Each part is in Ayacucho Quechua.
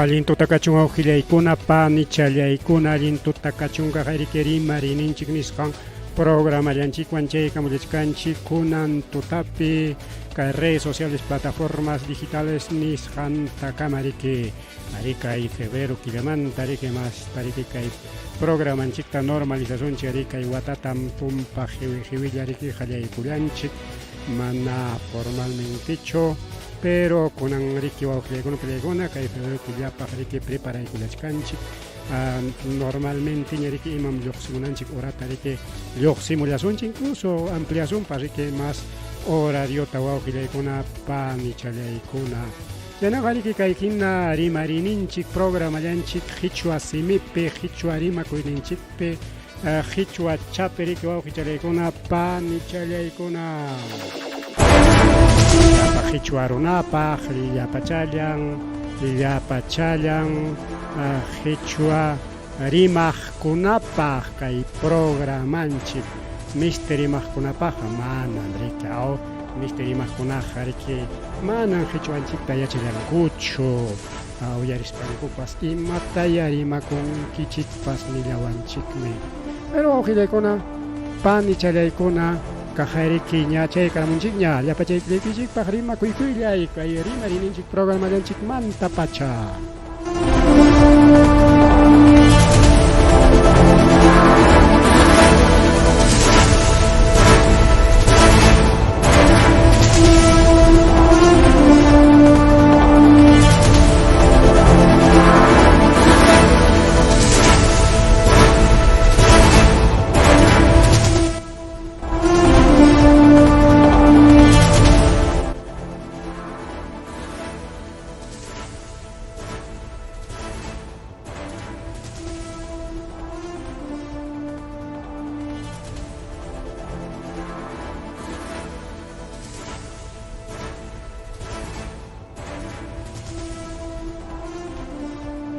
Allin tuta kachun wawqillaykuna, panichallaykuna, allin tuta kachunqa riki rimarininchik nisqan programallanchikwan chaykamullachkanchik kunan tutapi kay redes sociales, plataformas digitales nisqantakama riki ari kay febrero killamanta riki masta riki kay programanchikta normalizasunchik ari kay watatam tumpa hiwi hiwilla riki qallaykullanchik mana formalmentechu pero kunan riki wawqillaykuna pillaykuna kay febrero killapaq riki preparaykullachkanchik normalmente ña riki imam lluqsimunanchik horata riki lluqsimullasunchik incluso ampliasunpas riki mas horariota wawqillaykuna panichallaykuna chaynaqa riki kay hina rimariyninchik programallanchik qhichwa simipi qhichwa rimakuyninchikpi Qhichwa chapi riki wawqichallaykuna panichallaykuna. Llapa qhichwa runapaq llapachallan llapachallan qhichwa rimaqkunapaq kay programanchik misti rimaqkunapaqqa manan riki aw misti rimaqkunaqa riki manan qhichwanchikta yachallankuchu. Uyarispankupas imataya rimakunkichikpas nillawanchikmi. Pero wawqillaykuna, panichallaykuna, kaqayriki ña chaykaramunchikña llapachaykullaykichikpaq rimakuykullay kay rimariyninchik programallanchikmantapacha.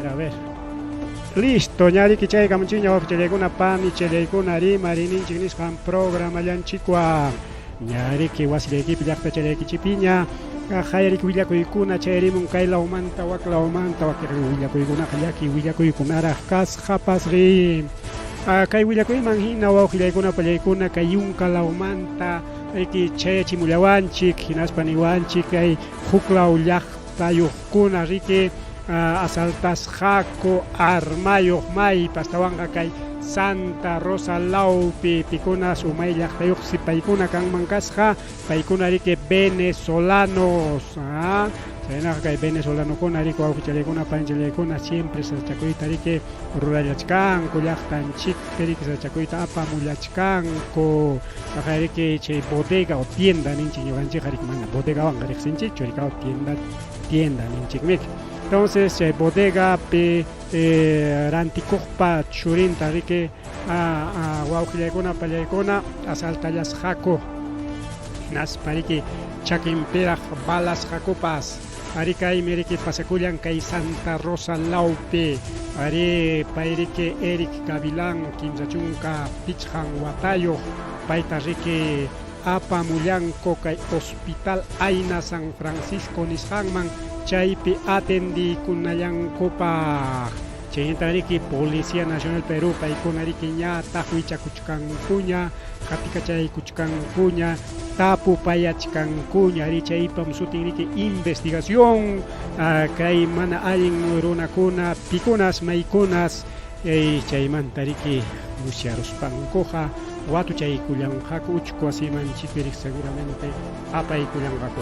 A ver. Listo, ñariki chaykamunchikña wawqichallaykuna, panichallaykuna, rimarininchik nisqan programallanchikwan. Ñariki wasillaykipi llaqtachallaykichikpiña kaqayriki willakuykuna chayarimun kay lawmanta wak lawmanta wakin willakuykunaqa llaki willakuykunaraq kasqapas ri. Kay willakuyman hina wawqillaykuna pallaykuna kay yunka lawmanta riki chayachimullawanchik hinaspa niwanchik kay huklaw llaqtayuqkuna riki asaltasqaku armayuq maypas astawanqa kay Santa Rosa lawpi pikunas umay llaqtayuqsi paykuna kanman kasqa paykuna riki venezolanos chaynaqa kay venezolanokuna riki wawqichallaykuna panichallaykuna siempre sasachakuyta riki rurallachkanku llaqtanchikpi riki sasachakuyta apamullachkanku riki chay bodega o tienda ninchik ñuqanchikqa riki mana bodegawanqa riqsinchikchu riki tienda tienda ninchikmiki entonces chay bodegapi rantikuqpa churinta riki wawqillaykuna pallaykuna asaltallasqaku hinaspa riki chakinpiraq balasqakupas ari kaymi riki pasakullan kay Santa Rosa lawpi ari pay riki Eric Gavilán 35 watayuq payta riki apamullanku kay Hospital Aina San Francisco nisqanman chaypi atendiykunallankupaq. Chaynintan riki Policía Nacional Perú paykuna riki ña taqwichakuchkankuña, qatikachaykuchkankuña, tapupayachkankuña ari chaypam sutin riki investigación kay mana allin runakuna pikunas maykunas chaymanta riki musyaruspankuqa watuchaykullanqaku uchku wasiman chikpirik seguramente apaykullanqaku.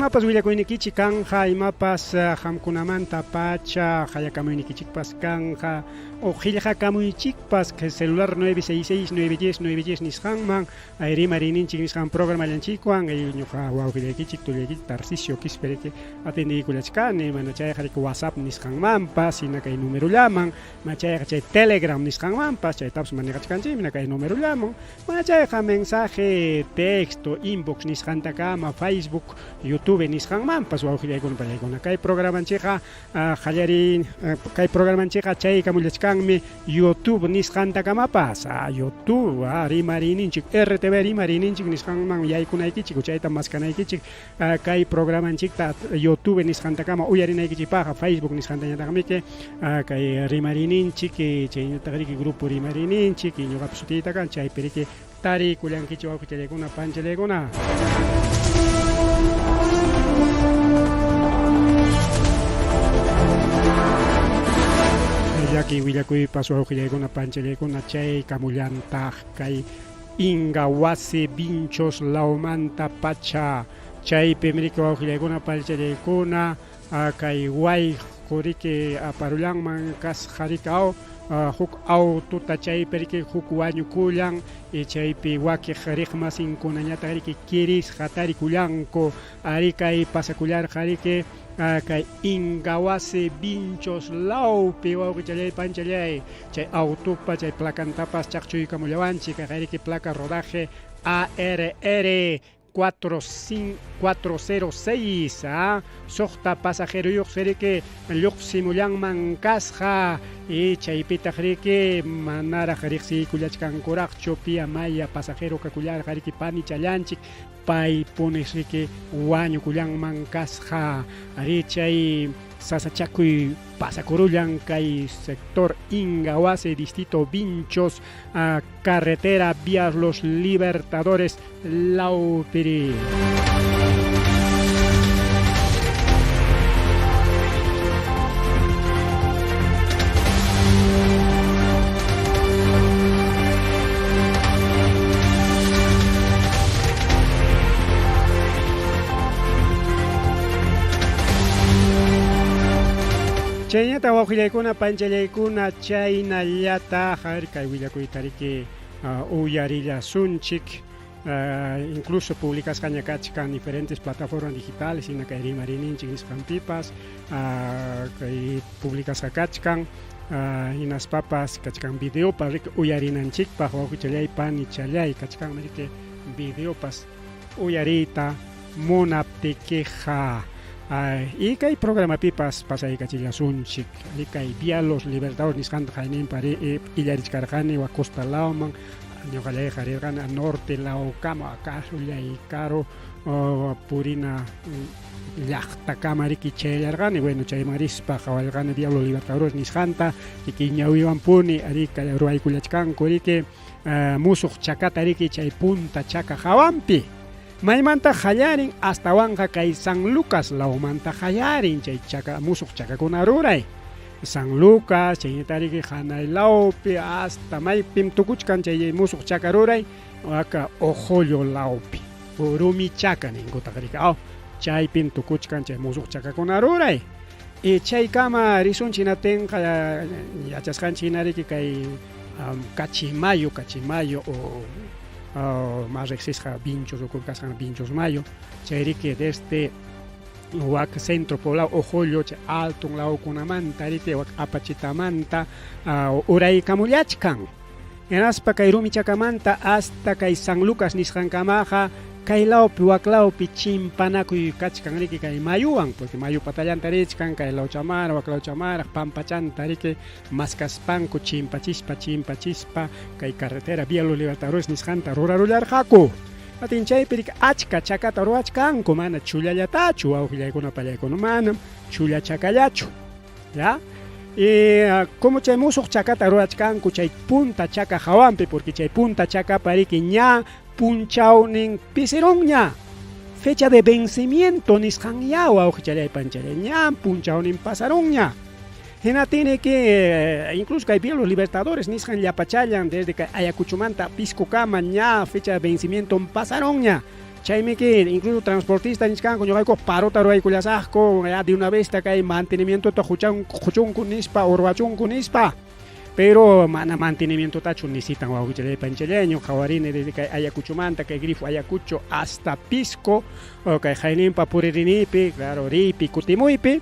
Imapas willakuynikichik kanqa, imapas qamkunamanta pacha qayakamuynikichikpas kanqa o qillqakamuychikpas celular 966 910 910 nisqanman rimariyninchik nisqan programallanchikwan ñuqa wawqillaykichik tullaykichik Tarcisio Quispe riki atendiykullachkani mana chayqa riki WhatsApp nisqanmanpas hina kay numerollaman mana chayqa chay Telegram nisqanmanpas chaytapas manejachkanchikmi hina kay numerollaman mana chayqa mensaje texto inbox nisqantakama Facebook YouTube. YouTube nisqanmanpas wawqillaykuna pallaykuna. Kay programanchikqa qallariy kay programanchikqa chaykamullachkanmi YouTube nisqantakamapas. YouTube rimariyninchik RTV rimariyninchik nisqanman yaykunaykichik chayta maskanaykichik kay programanchikta YouTube nisqantakama uyarinaykichikpaqqa Facebook nisqantañataqmiki kay rimariyninchik chaynataq riki grupo rimariyninchik ñuqapa sutiyta kan chaypi riki tariykullankichik wawqichallaykuna panchallaykuna. Llaki willakuypas wawqillaykuna panchallaykuna chaykamullantaq kay Ingahuasi Vinchos lawmanta pacha chaypim riki wawqillaykuna panchallaykuna kay wayqu riki aparullanman kasqa riki aw huk aututa chaypi riki huk wañukullan y chaypi wakiq riqmasinkunañataq riki kirisqa tarikullanku ari kay pasakullarqa riki kay Ingahuasi Vinchos lawpi wawqichallay panchallay chay autupa chay placantapas chaqchuykamullawanchik kayqa riki placa rodaje ARR 406 suqta pasajeroyuqsi riki lluqsimullanman kasqa y chaypitaq riki manaraq riqsiykullachkankuraqchu pia maya pasajero kakullarqa riki panichallanchik paypunis riki wañukullanman kasqa ari chay sasachakuy pasakurullan kay sector Ingahuasi distrito Vinchos carretera vía Los Libertadores lawpiri. Chaynata wawqillaykuna panchallaykuna chaynallataq kay willakuyta riki uyarillasunchik incluso publicasqaña kachkan diferentes plataformas digitales hina kay rimariyninchik nisqanpipas kay publicasqa kachkan hinaspapas kachkan videopas riki uyarinanchikpaq wawqichallay panichallay kachkanmi riki videopas uyariyta munaptikiqa y kay programapipas pasaykachillasunchik kay Vía Los Libertadores nisqanta qayninpa illarichkarqani wak costa lawman ñuqallayqa rirqani a norte lawkama karullay karu purina llaqtakama riki chayallarqani bueno chayman rispa qhawarqani Vía Los Libertadores nisqanta riki ñawiwanpuni ari kay ruwaykullachkanku riki musuq chakata riki chay punta chaka hawanpi maymanta qallarin astawanqa kay San Lucas lawmanta qallarin chay chaka musuq chakakuna ruray San Lucas chaynata riki hanay lawpi hasta maypim tukuchkan chay musuq chaka ruray waka Ojollo lawpi rumi chaka ninkutaq riki aw chaypim tukuchkan chay musuq chakakuna ruray y chaykama risunchik hinaptinqa yachasqanchik hina riki kay Cachimayo Cachimayo o más riqsisqa Vinchos ukupi kasqan Vinchos Mayo chay riki desde wak centro poblado Ojollo chay alton lawkunamanta riki wak Apachitamanta uraykamullachkan hinaspa kay rumi chakamanta hasta kay San Lucas nisqankamaqa kay lawpi wak lawpi chimpanakuy kachkan riki kay mayuwan porque mayu patallanta richkan kay law chamaraq wak law chamaraq pampachanta riki maskaspanku chimpachispa chimpachispa kay carretera Vía Los Libertadores nisqanta rurarullarqaku atin chaypi riki achka chakata ruwachkanku mana chullallatachu wawqillaykuna pallaykuna manam chulla chakallachu ya y como chay musuq chakata ruwachkanku chay punta chaka hawanpi porque chay punta chakapa riki ña punchawnin pisirunña fecha de vencimiento nisqan ya wawqichallay panchallay ña punchawnin pasarunña hina tiene que incluso kay Vía Los Libertadores nisqan llapachallan desde kay Ayacuchomanta Piscokama ña fecha de vencimiento pasarunña chaymi que incluso transportista nichkanku ñuqayku parota ruwaykullasaqku ya de una vez kay mantenimientota huchunku nispa urwachunku nispa pero mana mantenimientotachu necesitan wawqichallay panchallay ñuqa qhawarini desde kay Ayacuchomanta kay grifo Ayacucho hasta Pisco kay hayninpa puririnipi claro riypi kutimuypi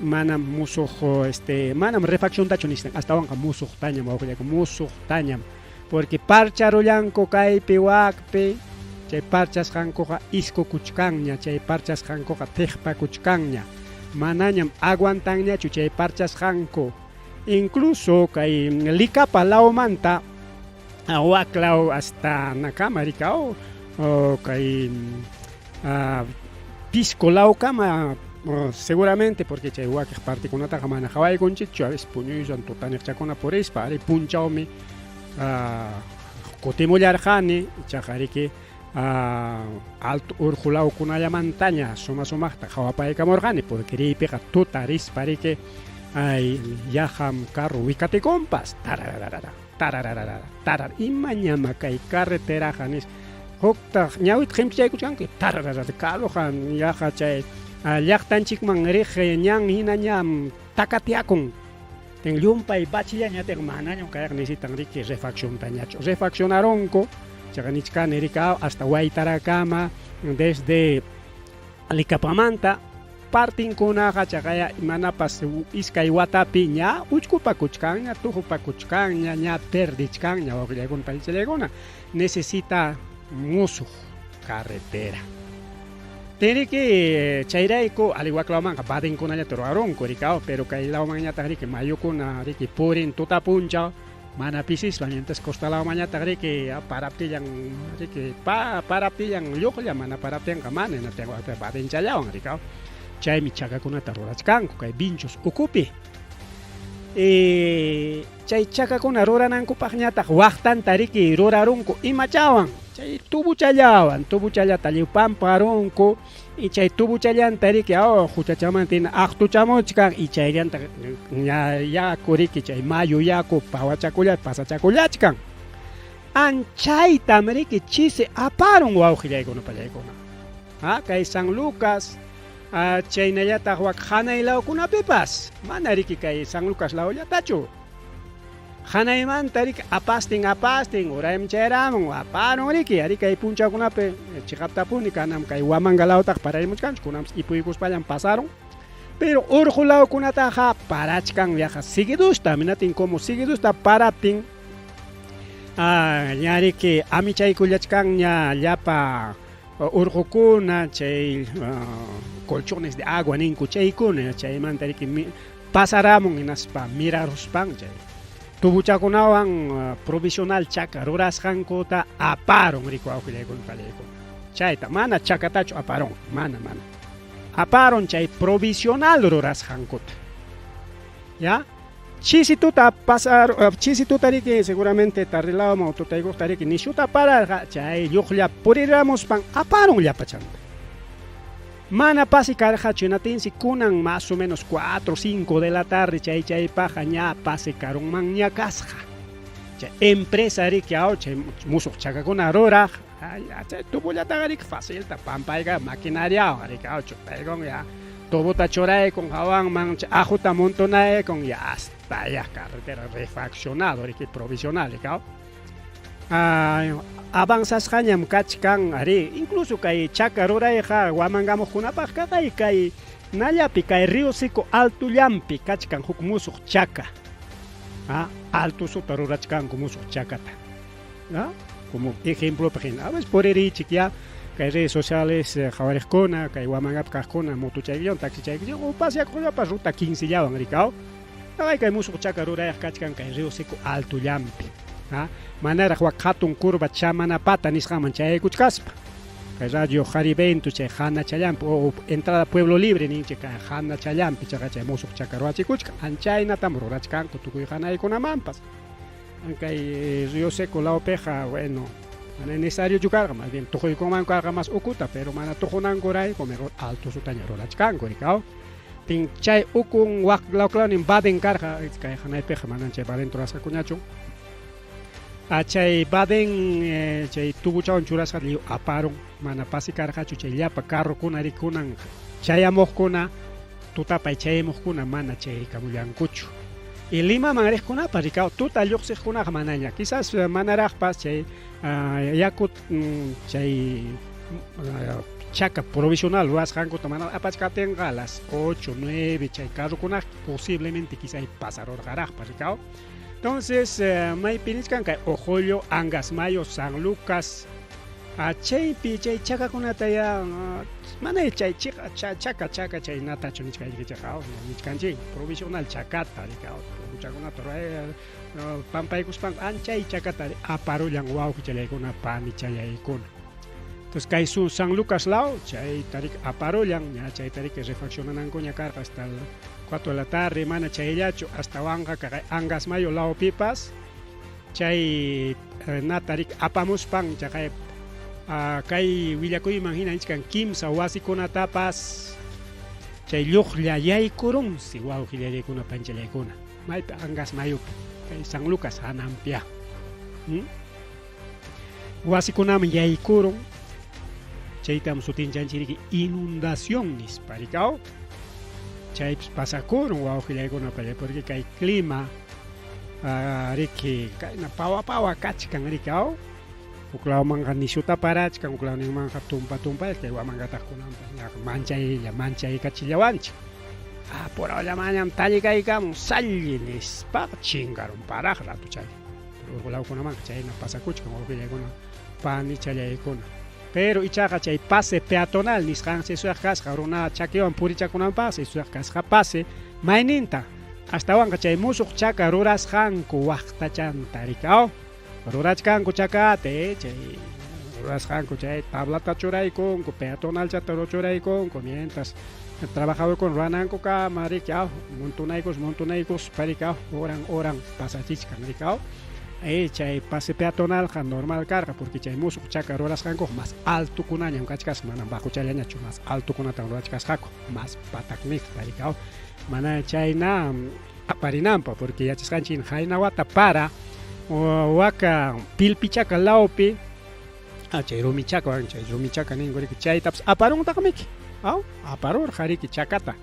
manam musuq este manam refacciontachu necesitan astawanqa musuqtañam wawqillayku musuqtañam porque parcharullanku kaypi wakpi Chay parchasqankuqa iskukuchkanña, chay parchasqankuqa tiqpakuchkanña. Manañam aguantanñachu chay parchasqanku. Incluso kay Licapa lawmanta wak law hasta nakama rikao kay Pisco lawkama seguramente porque chay wakiq partikunataqa mana qawaykunchikchu, a veces puñuysan tutaniqchakuna purispa, ari punchawmi kutimullarqani, ichaqa riki alto urqu lawkunallamantaña suma sumaqta qhawapaykamurqani, porque riypiqa tuta rispa riki ay yaqam carro wikatikunpas tarararara tarararara tarar imañama kay carreteraqa nis huktaq ñawita qimpichaykuchkanku tarararara carroqa yaqa chay llaqtanchikman riq ñan hinañam takatiakun. Ten llumpay bachillañataq manañam kayqa necesitan riki refacciontañachu. Refaccionarunku, chaqa nichkani rika hasta Waytarakama desde Licapamanta partinkunaqa chaqaya manapas iskay watapi ña uchkupakuchkanña, tujupakuchkanña, ña perdichkanña wawqillaykuna paychallaykuna necesita musuq carretera. Tinriki chayrayku ali wak lawmanqa badinkunallata ruwarunku rikaw, pero kay lawmanñataq riki mayukuna riki purin tuta punchaw mana pisispa, mientras costa lawmanñataq riki paraptillan riki pa paraptillan lluqlla mana paraptinqa mana hinaptin badinchallawan rikaw. Chaymi chakakunata rurachkanku kay Vinchos ukupi. E, chay chakakuna ruranankupaqñataq waqtanta riki rurarunku imachawan chay tubuchallawan tubuchallata lliw pamparunku y chay tubuchallanta riki oh huchachamanta hina aqtuchamuchkan y chayllanta ña yaku riki chay mayu yaku pawachakulla pasachakullachkan anchaytam riki chisi aparun wawqillaykuna pallaykuna ha kay San Lucas chaynallataq wak hanay lawkunapipas mana riki kay San Lucas lawllatachu hanaymanta riki apastin apastin urayman chayaramun aparun riki ari kay punchawkunapi chiqaptapuni kanam kay Huamanga lawtaqa paraymuchkanchu kunanpas ipuykuspallan pasarun pero urqu lawkunataqa parachkan yaqa seguidusta minatin como seguidusta paraptin ña riki amichaykullachkanña llapa urqukuna chay colchones de agua ninku chaykuna chaymanta riki pasaramun hinaspa miraruspan chay tubuchakunawan provisional chaka rurasqankuta aparun riku awqillaykuna pallaykuna chayta mana chakatachu aparun mana mana aparun chay provisional rurasqankuta ya chisi tuta pasar chisi tuta riki seguramente tarrilawman tutaykuqta riki nishuta pararqa chay lluqlla puriramuspan aparun llapachanta mana pasi karqachu hinatinsi kunan más o menos 4 5 de la tarde chay chaypaqqa ña pasi karunmanña kasqa chay empresa riki aw chay musuq chakakuna ruraq chay tubullataqa riki facilta pampayka maquinariawan riki aw chutaykun ya tubuta churaykun hawanman chay ajuta montonaykun ya hasta ya carretera refaccionado riki provisional riki aw avanzasqañam kachkan ari incluso kay chaka rurayqa Huamangamuqkunapaqqa kay kay nallapi kay Río Seco altullampi kachkan huk musuq chaka altusuta rurachkanku musuq chakata como ejemplopaq hina a veces puririchik ya kay redes sociales qhawariqkuna kay Huamangapi kaqkuna motochaykullawan taxichaykullawan o paseakuqllapas ruta 15 llawan rikaw ay kay musuq chaka rurayaq kachkan kay Río Seco altullampi manaraq wak hatun curva Chamanapata nisqanman chayaykuchkaspa kay radio Jarivento chay hanachallampi o entrada Pueblo Libre ninchik kay hanachallampi chaqa chay musuq chaka rurachikuchkan anchaynatam rurachkanku tukuy hanaykunamanpas kay Río Seco lawpiqa bueno mana necesariochu karqa más bien tuquykunman karqa más ukuta pero mana tuqunankurayku mejor altusutaña rurachkanku rikaw tin chay ukun wak lawklawnin baden karqa kay hanaypiqa manan chay baden rurasqakuñachu chay baden chay tubuchawan churasqa lliw aparun mana pasi karqachu chay llapa carrokuna rikunan chayamuqkuna tutapay chayamuqkuna mana chayaykamullankuchu y Limaman riqkunapas rikaw tuta lluqsiqkunaqa manaña quizás manaraqpas chay yaku chay chaka provisional rurasqankuta mana apachkaptinqa a las 8, 9 chay carrokunaqa posiblemente quizá pasarurqaraqpas rikaw entonces maypi nichkan kay Ojoyo, Angasmayo, San Lucas Chaypi chay chakakunata ya mana chay chiqa chaka chaka chaynatachu nichkaykichik nichkanchik provisional chakata chakunata pampaykuspanku anchay chakata aparullan wawqichallaykuna panichallaykuna. Entonces kay San Lucas law chayta riki aparullan, ña chayta riki refaccionanankuña karqa hasta el 4 de la tarde, mana chayllachu astawanqa kay Angasmayo lawpipas chay nata riki apamuspan chaqay kay willakuyman hina nichkan kimsa wasikunatapas chay lluqlla yaykurunsi wawqillallaykuna panchallaykuna maypi Angasmayupi kay San Lucas hananpia. Wasikunaman yaykurun, chaytam sutinchanchik riki inundación nispa rikaw, chaypis pasakurun wawqillaykuna pallay porque kay clima riki kayna pawa pawa kachkan rikaw, huk lawmanqa nishuta parachkan, huk lawninmanqa tumpa tumpa kay Huamangataqkunampas ñaqa manchaylla manchaykachillawanchik. Apurawllamañam tallikaykamun salli nispaqa chinkarun paraq ratuchalla. Urqulawkunamanqa chayna pasakuchkan wawqillaykuna panichallaykuna. Pero ichaqa chay pase peatonal nisqansi suyaq kasqa runa chakiwan purichakunanpaqsi suyaq kasqa pase mayninta astawanqa chay musuq chaka rurasqanku waqtachanta rikaw rurachkanku chakata chay rurasqanku chay tablata churaykunku peatonalchata churaykunku mientras trabajadorkuna ruranankukama riki aw montonaykus montonaykuspa riki aw horan horan pasachichkan riki aw chay pase peatonalqa normal karqa porque chay musuq chaka rurasqankuqa mas altokunañam kachkasqa manam bajochallañachu mas altokunatam rurachkasqaku mas patakniqta riki aw mana chayna aparinanpaq porque yachasqanchik qayna wata para waka pilpichaka lawpi chay rumichaka chay rumichaka ninku riki chaytapas aparuntaqmiki aw aparurqa riki chakata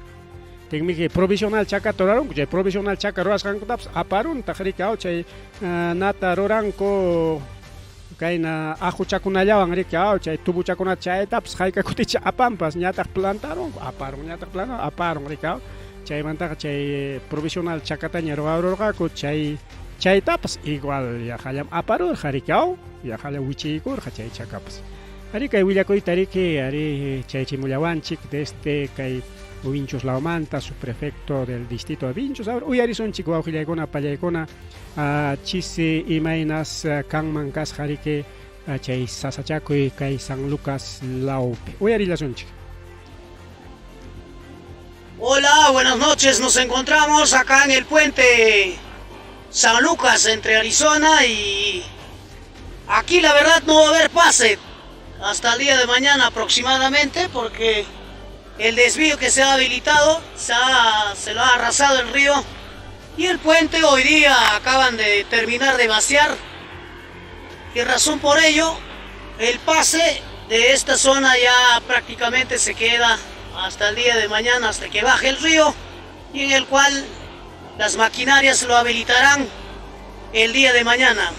tinmiki provisional chakata rurarunku chay provisional chaka rurasqankutapas aparuntaq riki aw chay nata ruranku kayna ajuchakunallawan riki aw chay tubuchakunata chaytapas hayka kuticha apanpas ñataq plantarunku aparun ñataq plantarun aparun riki aw chaymantaqa chay provisional chakataña rurarurqaku chay chaytapas igual yaqallam aparurqa riki aw yaqallam wichiykurqa chay chakapas. Ari kay willakuyta riki ari chaychimullawanchik desde kay Vinchos lawmanta subprefecto del distrito de Vinchos. A ver, uyarisunchik wawqillaykuna pallaykuna chisi imaynas kanman kasqa riki chay sasachakuy kay San Lucas lawpi. Uyarillasunchik. Hola, buenas noches. Nos encontramos acá en el puente San Lucas entre Arizona y aquí la verdad no va a haber pase hasta el día de mañana aproximadamente porque el desvío que se ha habilitado se lo ha arrasado el río y el puente hoy día acaban de terminar de vaciar y razón por ello el pase de esta zona ya prácticamente se queda hasta el día de mañana, hasta que baje el río, y en el cual las maquinarias lo habilitarán el día de mañana.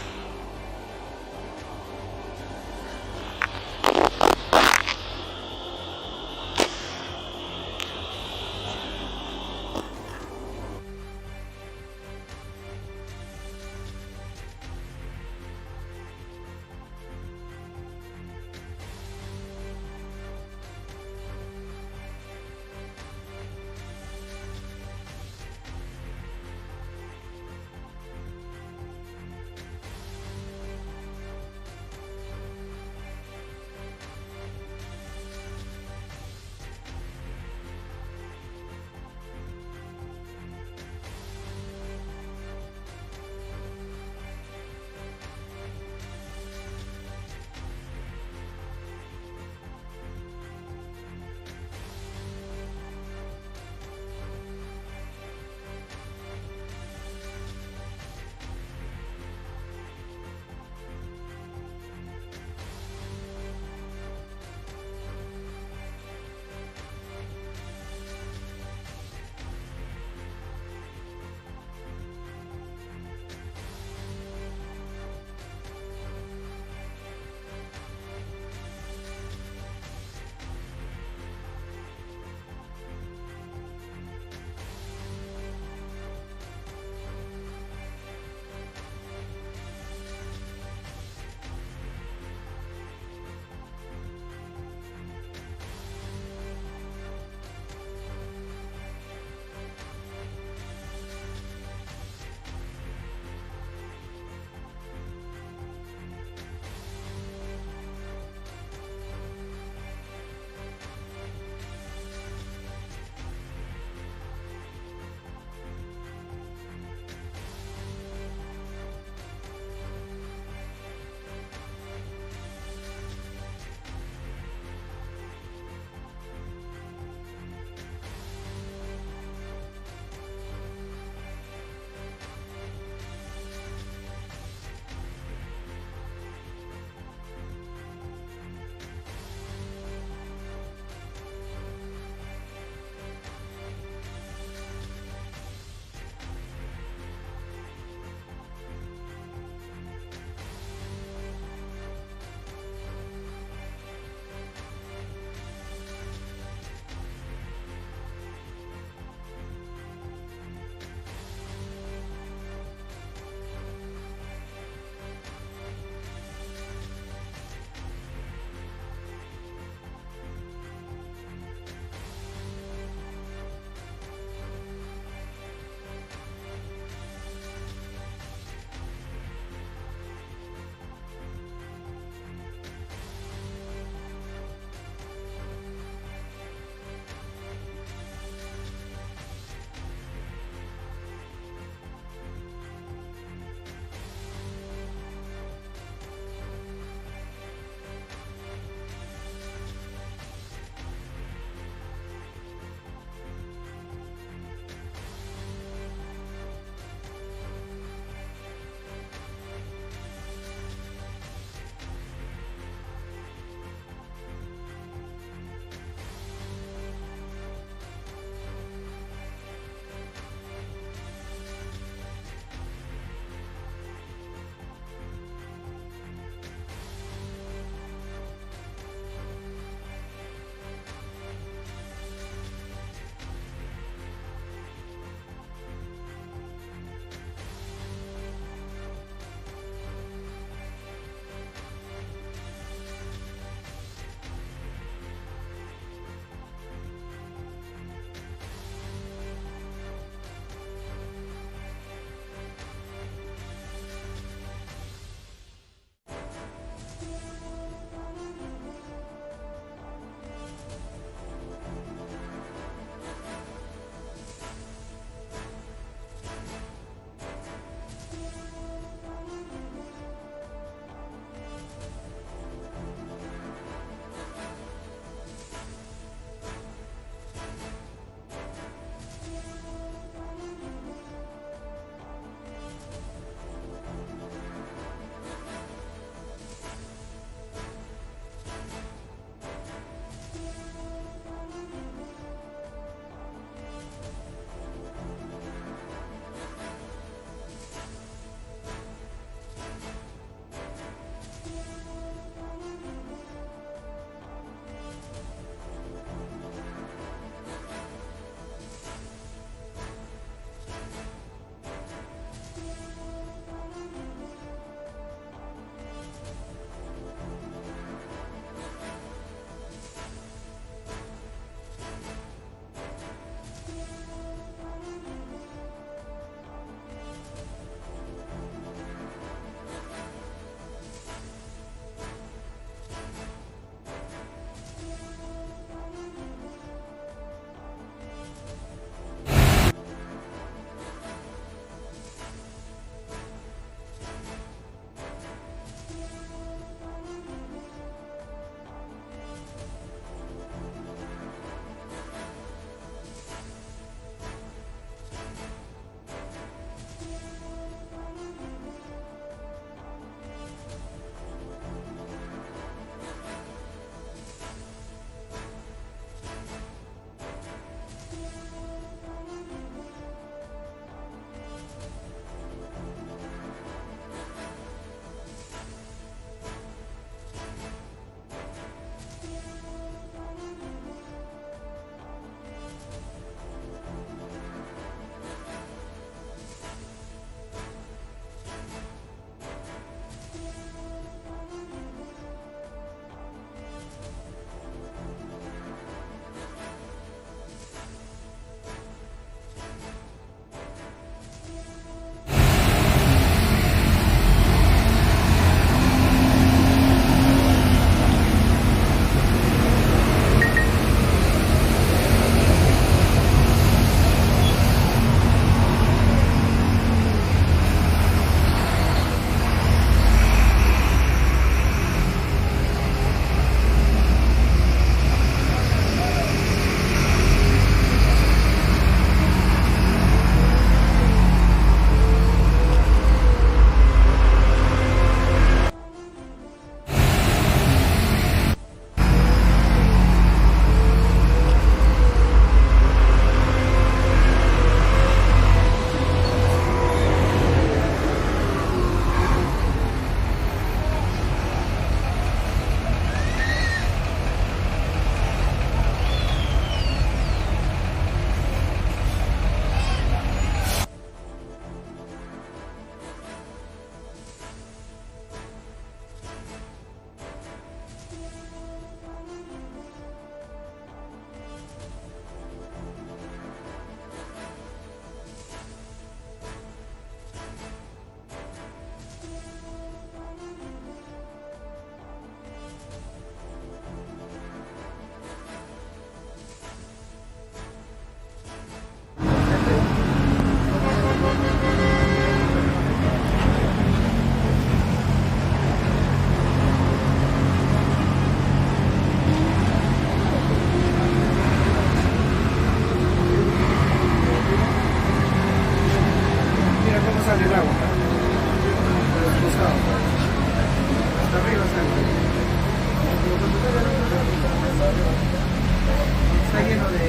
Está lleno de,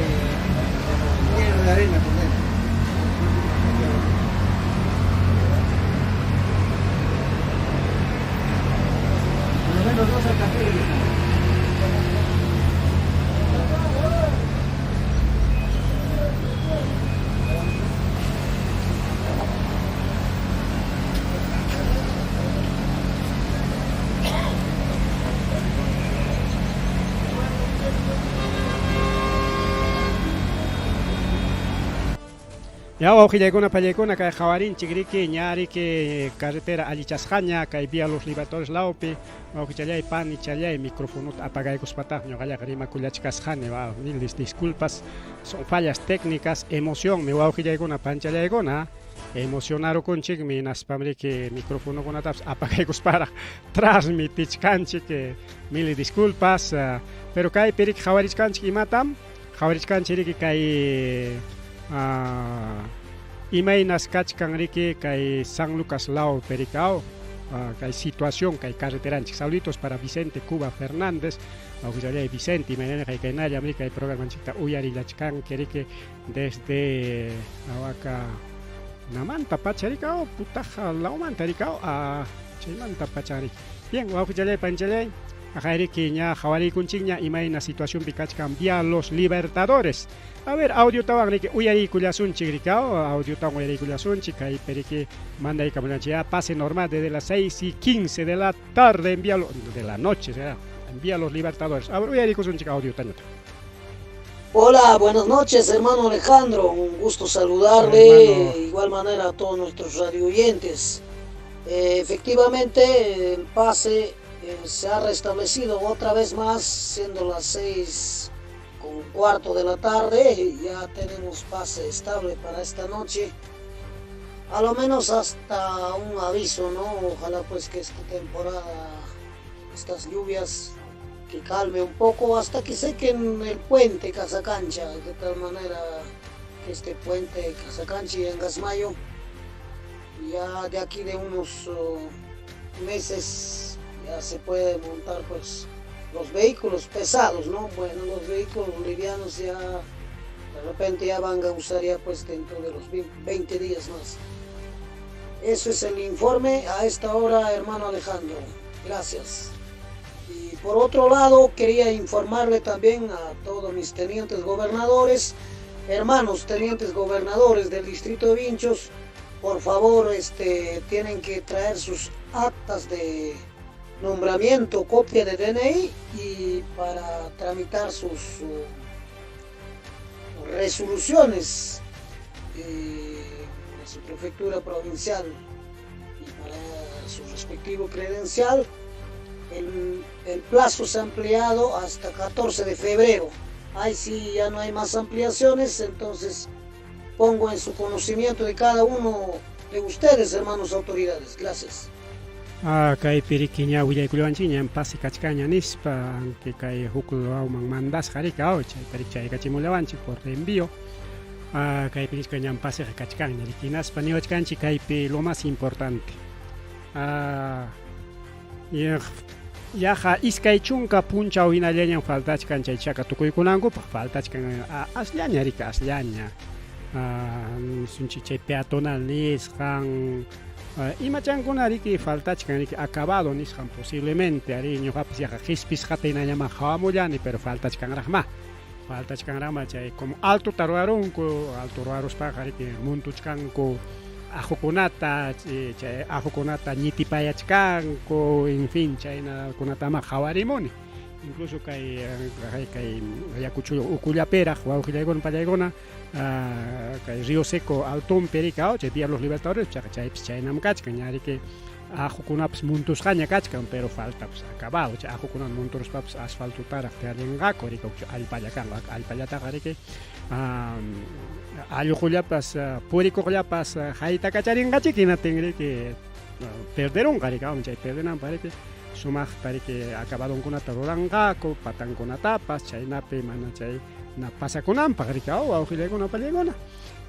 lleno de arena por dentro. Por lo menos dos alcantarillas. Ya wawqillaykuna pallaykuna kay qhawarinchik riki ña riki carretera allichasqaña kay vía Los Libertadores lawpi wawqichallay panichallay microfonota apagaykuspataq ñuqallaqa rimakullachkasqani wa miles disculpas son fallas técnicas emocionmi wawqillaykuna panchallaykuna emocionarukunchikmi hinaspam riki microfonokunatapas apagaykusparaq transmitichkanchik mil disculpas pero kaypi riki qhawarichkanchik imatam qhawarichkanchik riki kay imaynas kachkan riki kay San Lucas lawpi riki aw kay situación kay carreteranchik saluditos para Vicente Cuba Fernández wawqichallay Vicente imaynalla kaykaynallam riki kay programanchikta uyarillachkanki riki desde awaka namanta pacha riki aw putaja lawmanta riki aw chaymanta pacha riki bien wawqichallay panchallay aqayriki ña qhawariykunchikña imayna situacionpi kachkan vía Los Libertadores. A ver, audiotawan riki uyariykullasunchik riki audiotawan uyariykullasunchik kaypi riki mandaykamulanchik ya pase normal desde las 6:15 de la tarde en vía de la noche será en vía Los Libertadores. A ver, uyariykusunchik audiotañata. Hola, buenas noches, hermano Alejandro. Un gusto saludarle. De igual manera a todos nuestros radio oyentes. Efectivamente, el pase se ha restablecido otra vez más, siendo las 6:15 de la tarde. Ya tenemos pase estable para esta noche. A lo menos hasta un aviso, ¿no? Ojalá pues que esta temporada, estas lluvias, que calme un poco hasta que sequen el puente Casacancha, de tal manera que este puente Casacancha y Angasmayo, ya de aquí de unos meses ya se puede montar pues los vehículos pesados, ¿no? Bueno, los vehículos livianos ya de repente ya van a usar ya pues dentro de los 20 días más. Eso es el informe a esta hora, hermano Alejandro. Gracias. Y por otro lado, quería informarle también a todos mis tenientes gobernadores, hermanos tenientes gobernadores del distrito de Vinchos, por favor, tienen que traer sus actas de nombramiento, copia de DNI y para tramitar sus resoluciones de su prefectura provincial y para su respectivo credencial. El plazo se ha ampliado hasta 14 de febrero. Ahí sí ya no hay más ampliaciones, entonces pongo en su conocimiento de cada uno de ustedes, hermanos autoridades. Gracias. Kaypi riki ña willaykullawanchik ñan pase kachkaña nispa, aunque kay huk lawman mandasqa riki aw chayta riki chaykachimullawanchik por envío. Kaypi nisqa ñan paseqa kachkanña riki hinaspa niwachkanchik kaypi lo más importante. Yaqa 20 punchaw hinallañam faltachkan chay chaka tukuykunankupaq, faltachkan asllaña riki asllaña. Sunchik chay peatonal nisqan imachankuna riki faltachkan riki acabado nisqan posiblemente ari ñuqapas yaqa qhispisqata hinallaman qhawamullani pero faltachkanraqma. Faltachkanraqma chay como altota ruwarunku, alto ruwaruspaqa riki muntuchkanku ajukunata, chay ajukunata ñitipayachkanku, en fin, chaynakunatama qhawarimuni. Incluso kay kay Ayacucho ukullapiraq wawqillaykuna pallaykuna kay Río Seco altonpi riki chay vía Los Libertadores chaqa chaypis chaynam kachkan ña riki ajukunapas muntusqaña kachkan pero falta pues acabado chay ajukuna munturuspapas asfaltotaraq tiyarinqaku riki allpalla kanqa allpallataqa riki alluqullapas purikuqllapas haytakacharinqachik hinatin riki perderunqa riki chay perdenanpaq riki sumaqta riki acabadonkunata ruranqaku patankunatapas chaynapi mana chay na pasakunanpaq riki wawqillaykuna pallaykuna.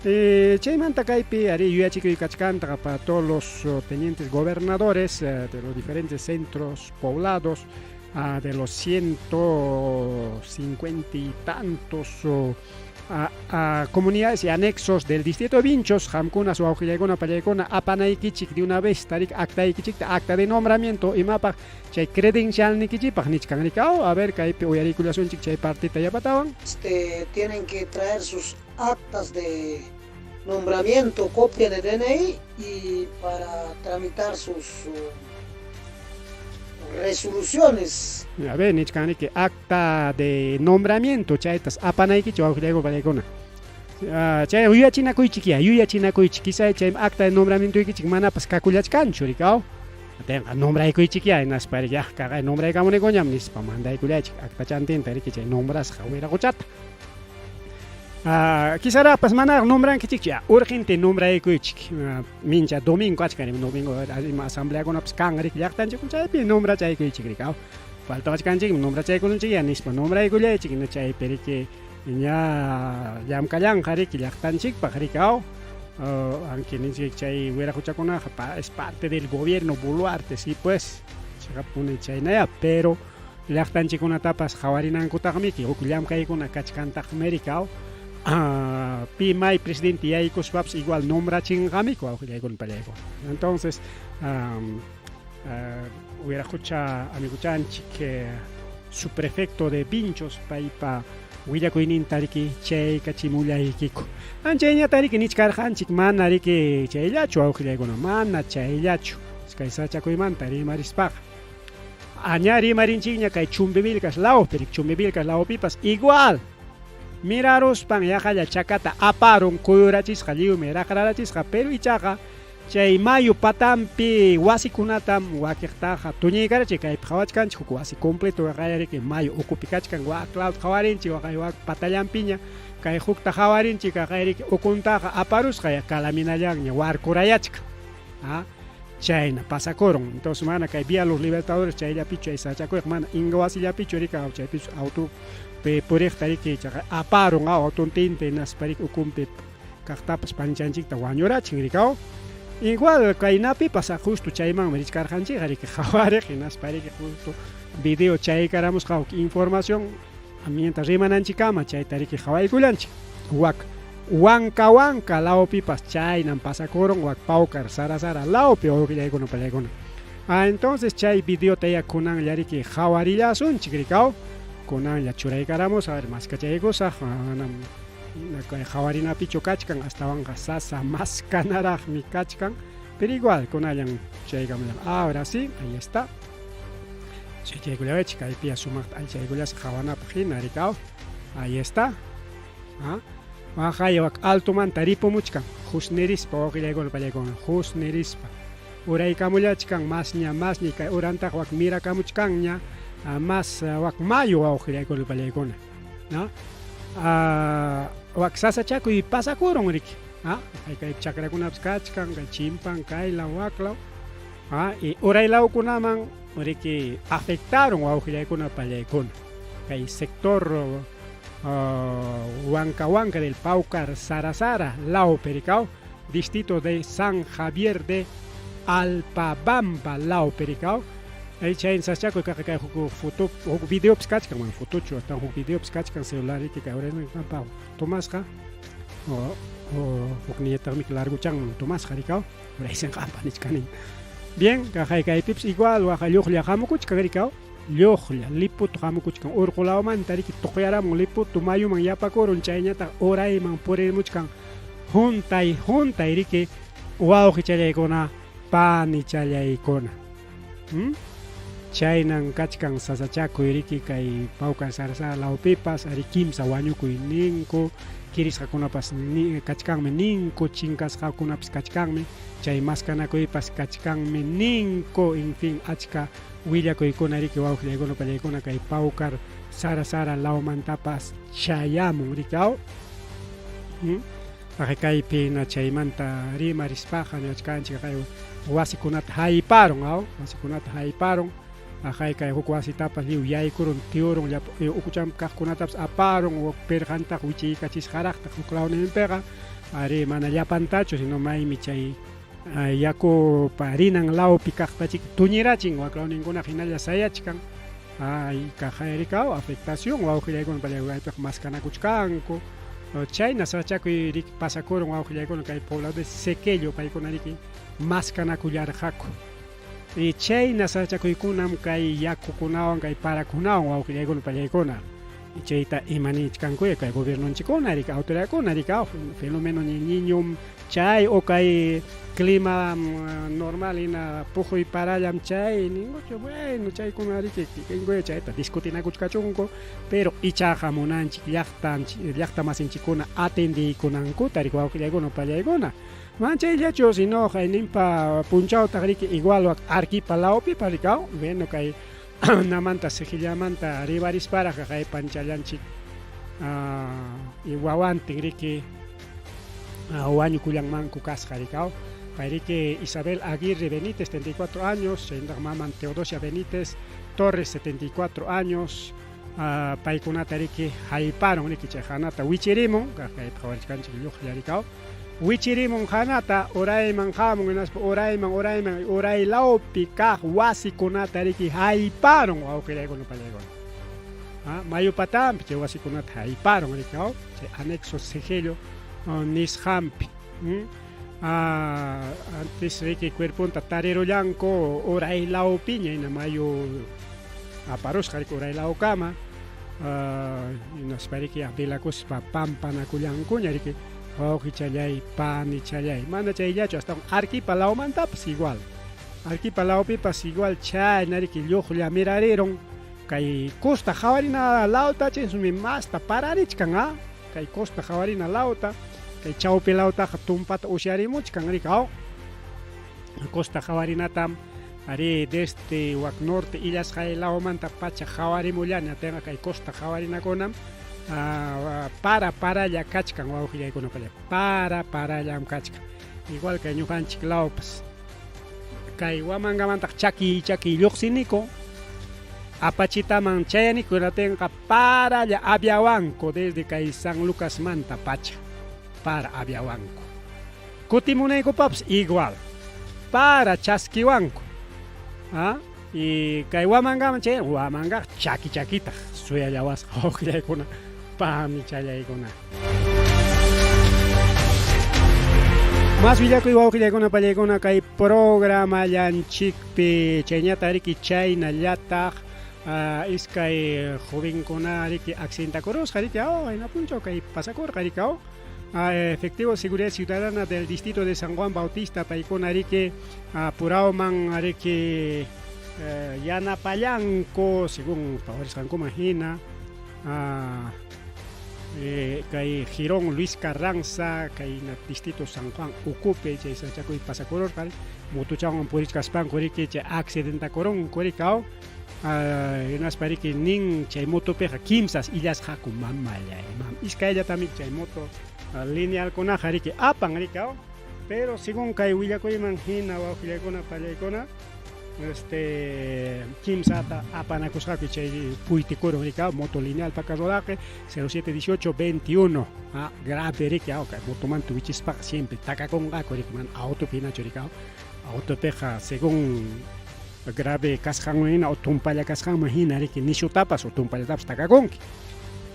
Chaymanta kaypi ari yuyachikuy kachkantaqa para todos los tenientes gobernadores de los diferentes centros poblados. De los 150 y tantos a comunidades y anexos del distrito de Vinchos, qamkuna wawqillaykuna pallaykuna apanaykichik de una vez tarik actaykichikta, acta de nombramiento imapaq chay credencialnikichikpaq nichkan rikaw. A ver, kaypi uyariykullasunchik chay partita yapatawan. Tienen que traer sus actas de nombramiento, copia de DNI y para tramitar sus resoluciones. A ver, nichkan riki acta de nombramiento chaytas apanaykichik wawqillaykuna pallaykuna. Chay yuyachinakuychik ya, yuyachinakuychik, quizá chay acta de nombramiento ykichik manapas kakullachkanchu rikaw. Tenqa nombraykuychik ya, hinaspa ya kaqay nombraykamunikuñam nispa mandaykullaychik acta chantinta riki chay nombrasqa wiraquchata. Quizarapas manaraq nombrankichikchu ya, urgente nombraykuychik. Mincha domingo achkan domingo ima asambleakunapas kan riki llaqtanchik chaypi nombrachaykuychik rikaw. Faltawachkanchikmi nombrachaykunchik ya nispa nombraykullaychik chaypi riki ña llamkallanqa riki llaqtanchikpaq rikaw. Aunque ninchik chay wiraquchakunaqa es parte del gobierno Boluarte, sí pues, chiqapuni chaynaya, pero llaqtanchikkunatapas qhawarinankutaqmiki huk llamkaykuna kachkantaqmi rikaw. Pi may presidente yaykuspapas igual nombrachinqamiku wawqillaykuna pallaykuna. Entonces, wiraqucha amiguchanchik subprefecto de Vinchos paypa willakuyninta riki chaykachimullaykiku. Anchayñata riki nichkarqanchik mana riki chayllachu wawqillaykuna, mana chayllachu kay sachakuymanta rimarispaqa. Aña rimarinchikña kay Chumbivilcas lawpi, riki Chumbivilcas lawpipas igual. Miraruspan yaqalla chakata aparun kuyurachisqa lliwmi raqrarachisqa, pero ichaqa chay mayu patampi wasikunatam wakiqtaqa tuñiykarachin kaypi qhawachkanchik huk wasi completo riki mayu ukupi kachkan wak lawta qhawarinchik waqay wak patallanpiña kay hukta qhawarinchik riki ukuntaqa aparusqa ya calaminallanña warkurayachkan. Chayna pasakurun. Entonces mana kay Vía Los Libertadores chayllapichu chay sachakuyqa mana inga wasillapichu riki chaypichu auto puriqta riki chaqa aparun autontinta hinaspa riki ukunpi kaqtapas panchanchikta wañurachin rikaw. Igual kaynapipas justo chaymanmi richkarqanchikqa riki qhawariq hinaspa riki justo video chaykaramusqa huk información mientras rimananchikkama chayta riki qhawaykullanchik. Wak Wanka Wanka lawpipas chaynan pasakurun wak Pawkar Sara Sara lawpi wawqillaykuna pallaykuna. Entonces chay videota ya kunanlla riki qhawarillasunchik rikaw. Kunanlla churaykaramus, a ver, maskachaykusaq, manam kay qhawarinapichu kachkan, astawanqa sasa maskanaraqmi kachkan, pero igual kunallan chaykamullan. Ahora sí, ahí está. Chaykullawachik kaypi sumaqta alchaykullasaq qhawanapaq hina rikaw. Ahí está. Waqay wak altomanta ripumuchkan, husnirispa wawqillaykuna pallaykuna, husnirispa. Uraykamullachkan masña masña kay urantaq wak mirakamuchkanña mas wak mayu wawqillaykuna pallaykuna. ¿No? Wak sasachakuy pasakurun riki. Kay chakrakunapas kachkan, kay chimpan, kaylaw, waklaw. Y uraylawkunaman riki afectaron wawqillaykuna pallaykuna. Kay sector Huanca Huanca del Paucar Sara Sara, Lao Pericao, distrito de San Javier de Alpabamba, Lao Pericao. Ahí chay sachakuy kaq kay huk foto huk videopis kachkan, bueno, fotochu hasta huk videopis kachkan celular riki kay urayman tomasqa o hukniyataqmi larguchanman tomasqa rikaw uraysinqampa nichkani. Bien, kaqay kaypipas igual waqa lluqlla hamukuchkan rikaw, lluqlla liputu hamukuchkan urqu lawmanta riki tuqyaramun liputu mayuman yapakurun chayñataq urayman puririmuchkan juntay juntay riki wawqichallaykuna panichallaykuna. Chaynan kachkan sasachakuy riki kay Pawkar Sara Sara lawpipas ari kimsa wañukuy ninku kirisqakunapas kachkanmi ninku chinkasqakunapas kachkanmi chay maskanakuypas kachkanmi ninku, en fin, achka willakuykuna riki wawqillaykuna pallaykuna kay Pawkar Sara Sara lawmantapas chayamun rikaw. Kaypi na chaymanta rimarispaqa ñachkanchik kay wasikunata hayparun aw wasikunata hayparun aqay kay huk wasitapas lliw yaykurun tiurun llapa ukuchanpi kaqkunatapas aparun huk pirqantaq wichiykachisqaraqtaq huk lawninpiqa ari mana llapantachu sino maymi chay yakupa rinan lawpi kaqtachik tuñirachin wak lawninkunaqa hinalla sayachkan. Ay, kaqayrikaw afectación wawqillaykuna pallaypaq maskanakuchkanku. Chayna sachakuy riki pasakurun wawqillaykuna kay poblado de Sequello paykuna riki maskanakullarqaku. Y chayna sachakuykunam kay yakukunawan kay parakunawan wawqillaykuna pallaykuna. Chayta ima nichkankuya kay gobiernonchikkuna riki autoridadkuna riki fenómeno niñom chay o kay clima normal hina puquy parallam chay ninkuchu bueno chaykuna riki kikinkuya chayta discutinakuchkachunku pero ichaqa munanchik llaqtanchik llaqta masinchikkuna atendiykunankuta riki wawqillaykuna pallaykuna man chayllachu sino hayninpa punchawtaq riki igual wak Arquipa lawpipas riki bueno kay namanta Sejillamanta ribarisparaq kay panchallanchik wawantin riki wañukullanmanku kasqa riki pay riki Isabel Aguirre Benítez 74 años chaynataq maman Teodosia Benítez Torres 74 años paykunata riki hayparun riki chay hanata wichirimun kaypi qhawarichkanchik lluqlla riki wichirimun hanata urayman hamun hinaspa urayman urayman uraylawpi kaq wasikunata riki hayparun wawqillaykuna pallaykuna mayu patanpi chay wasikunata hayparun riki chay anexo Segello nisqanpi antes riki cuerponta tarirullanku uraylawpiña hina mayu aparusqa riki uraylawkama hinaspa riki velakuspa pampanakullankuña riki wawqichallay panichallay mana chayllachu astawan Arquipa lawmantapas igual Arquipa lawpipas igual chayna riki lluqlla mirarirun kay costa Jawarina lawta chaysumi masta pararichkan kay costa Jawarina lawta kay chawpi lawtaqa tumpata usyarimuchkan riki costa Jawarinatam ari desde wak norte illasqay lawmanta pacha qhawarimullani atinqa kay costa Jawarinakunam para paralla kachkan wawqillaykuna para parallam kachkan igual kay ñuqanchik lawpas kay Huamangamantaq chaki chaki lluqsiniku Apachitaman chayaniku hinatinqa paralla aviawanku desde kay San Lucasmanta pacha para aviawanku kutimunaykupapas igual para chaskiwanku y kay Huamangaman chay Huamanga chaki chakitaq suyallawasqa wawqillaykuna panichallaykuna. Más willakuy wawqillaykuna pallaykuna kay programallanchikpi chayñata riki chaynallataq iskay jovenkuna riki accidentakurusqa riki ayna punchaw kay pasakurqa riki efectivo seguridad ciudadana del distrito de San Juan Bautista paykuna riki apurawman riki yanapallanku según pawarisqankuman hina kay Girón Luis Carranza kay distrito San Juan ukupi chay sachakuy pasakururqa motochawan purichkaspanku riki chay accidentakurunku riki hinaspa riki nin chay motopiqa kimsas illasqaku mamallay mam iskayllatami chay moto linealkunaqa riki apan riki pero según kay willakuyman hina wawqillaykuna pallaykuna kimsata apanakusqaku chay puytikurun riki moto lineal paka rodaje 0718 21 grave riki kay motomanta wichispaqa siempre takakunqaku riki mana autopi hinachu riki autopiqa según grave kasqanman hina o tumpalla kasqanman hina riki nishutapas o tumpallatapas takakunki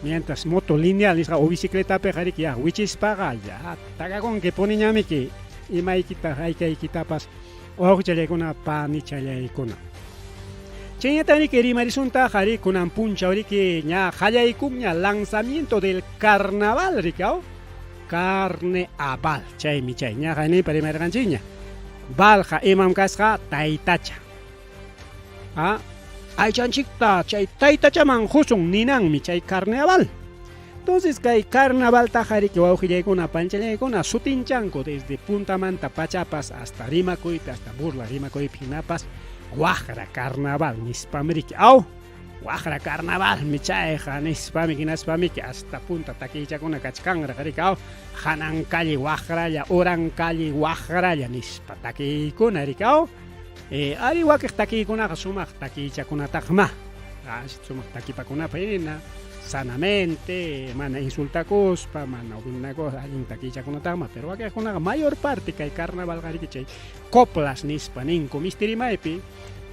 mientras moto lineal nisqa o bicicletapiqa riki ya wichispaqa ya takakunki puniñamiki imaykita haykaykitapas wawqichallaykuna panichallaykuna chayñata riki rimarisuntaq ari kunan punchaw riki ña qallaykunña lanzamiento del carnaval riki carne aval chaymi chay ña hayninpa rimarirqanchikña balqa imam kasqa taytacha aychanchikta chay taytachaman qusun ninanmi chay carne aval. Entonces kay carnavaltaqa riki wawqillaykuna panchallaykuna sutinchanku desde puntamanta pachapas hasta rimakuypi hasta burla rimakuypi hinapas waqra carnaval nispam riki aw waqra carnavalmi chayqa nispami hinaspamiki hasta punta takichakuna kachkanraq riki aw hanan calle waqralla uran calle waqralla nispa takiykuna riki aw ari wakiq takiykunaqa sumaq takichakunataqma sumaq takipakunapaq hina sanamente mana insultakuspa mana ubinakuspa allin takichakunataqma pero wakiqkunaqa mayor parte kay carnavalqa riki chay coplas nispa ninku mistirimaypi.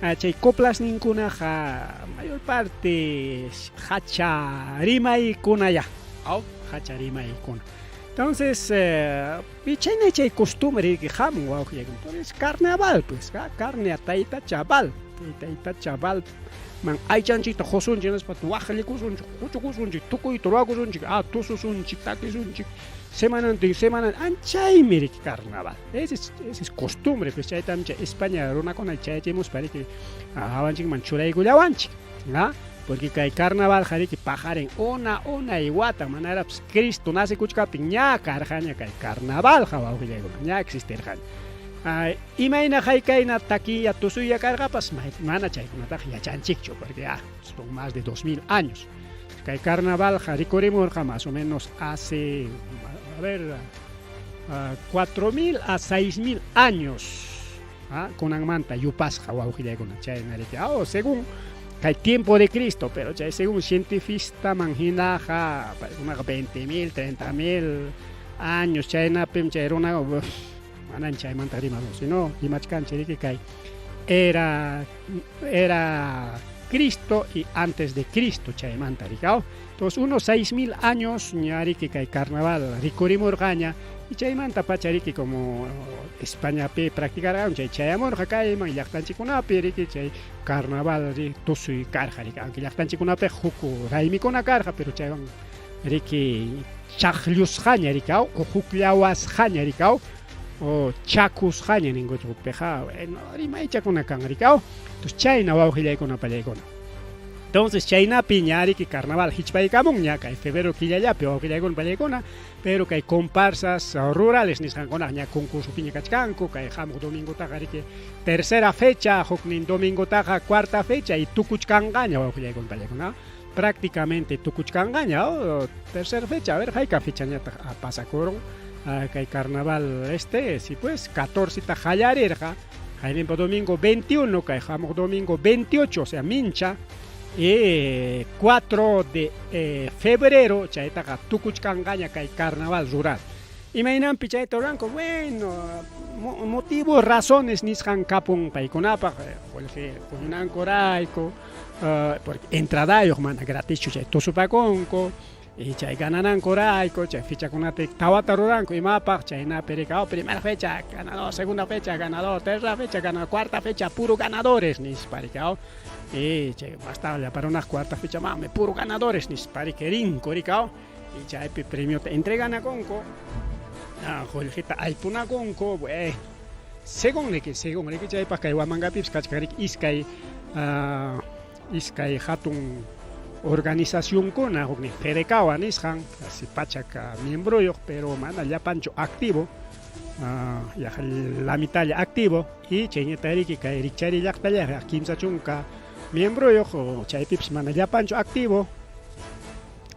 Chay coplasninkunaqa mayor parte hacha rimaykunaya, aw, hacha rimaykuna. Entonces, chayna chay costumbre hamun wawqillaykuna. Entonces, carnaval pues, carne a tayta chaval, tayta chaval man aychanchikta qusunchik nispa waqllikusunchik, quchukusunchik, tukuyta ruwakusunchik, tususunchik, takisunchik, semanantin semanan anchaymi riki carnaval. Ese es, ese es costumbre, pues chaytam chay España runakuna chayachimuspa riki hawanchikman churaykullawanchik, ¿ah? Porque kay carnaval riki paqarin una unay wata manaraqpas Cristo nacekuchkaptin ña karqaña kay carnaval wawqillaykuna, ña existirqaña. Imayna haykayna takiya tusuya karqapas mana chaykunataqa yachanchikchu porque son más de 2000 años. Kay carnavalqa rikurimurqa más o menos hace, a ver, 4000 a 6000 años kunanmanta yupasqa wawqillaykuna chayna riki. Según kay tiempo de Cristo, pero chay según cientifistaman hinaqa paykunaqa 20,000, 30,000 años chaynapim chay runa manan chaymanta rimasun, sino rimachkanchik riki kay era Cristo y antes de Cristo chaymanta riki. Entonces unos 6000 años ña riki kay carnaval rikurimurqaña y chaymanta pacha riki como Españapi practicarqan chay chayamurqa kayman llaqtanchikkunapi riki chay carnaval tusuy karqa riki, aunque llaqtanchikkunapi huk raymikuna karqa, pero chaywan riki chaqllusqaña riki o hukllawasqaña riki o chakusqaña ninkuchu hukpiqa, bueno, rimaychakuna kan riki. Entonces chayna wawqillaykuna pallaykuna. Entonces chaynapi ña riki carnaval hichpaykamunña kay febrero killallapi wawqillaykuna pallaykuna, pero kay comparsas rurales nisqankunaqa ña concursopiña kachkanku, kay hamuq domingotaqa riki tercera fecha, huknin domingotaqa cuarta fecha y tukuchkanqaña wawqillaykuna pallaykuna. Prácticamente tukuchkanqaña, tercera fecha, a ver hayka fechañataq pasakurun kay carnaval este, si pues 14 ta qallarirqa, qayninpa domingo 21, kay hamuq domingo 28, o sea mincha, y 4 de febrero chaytaqa tukuchkanqaña kay carnaval rural. Imaynanpi chayta ruranku? Bueno, motivos, razones nisqan kapun paykunapaq, qullqi huñunankurayku, porque entradayuq mana gratischu chay tusupakunku, y chay gananankurayku, chay fechakunapi tawata ruranku imapaq chaynapi riki, primera fecha ganador, segunda fecha ganador, tercera fecha ganador, cuarta fecha puro ganadores nispa riki, y chay basta llapa runaq cuarta fecha mami puro ganadores nispa riki rinku riki, y chaypi premiota entreganakunku, qullqita aypunakunku, bueno, según riki, según riki chaypaq kay Huamangapipas kachkan riki iskay hatun organizacionkuna, huknin Fedecawa nisqan, casi pachak miembroyuq, pero mana llapanchu activo, yaqa la mitalla activo, y chayñata riki kay Rikchari llaqtallaqa 30 miembroyuq, chaypipas mana llapanchu activo,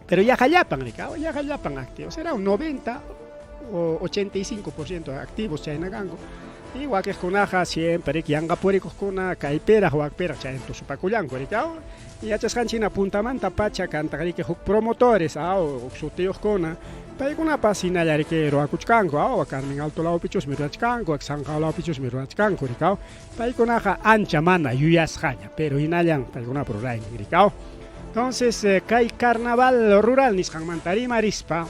pero yaqa llapan riki, yaqa llapan activo, será un 90 o 85% activos chayna kanku. Y wakiqkunaqa siempre riki yanqa purikuqkuna kaypiraq wakpiraq chay tusupakullanku riki, y yachasqanchik puntamanta pacha kantaq riki huk promotores, huk sutiyuqkuna, paykunapas hinalla riki ruwakuchkanku, Carmen Alto lawpichusmi ruwachkanku, San Juan lawpichusmi ruwachkanku riki, paykunaqa ancha mana yuyasqaña, pero hinallan paykunapa ruraynin riki. Entonces kay carnaval rural nisqanmanta rimarispa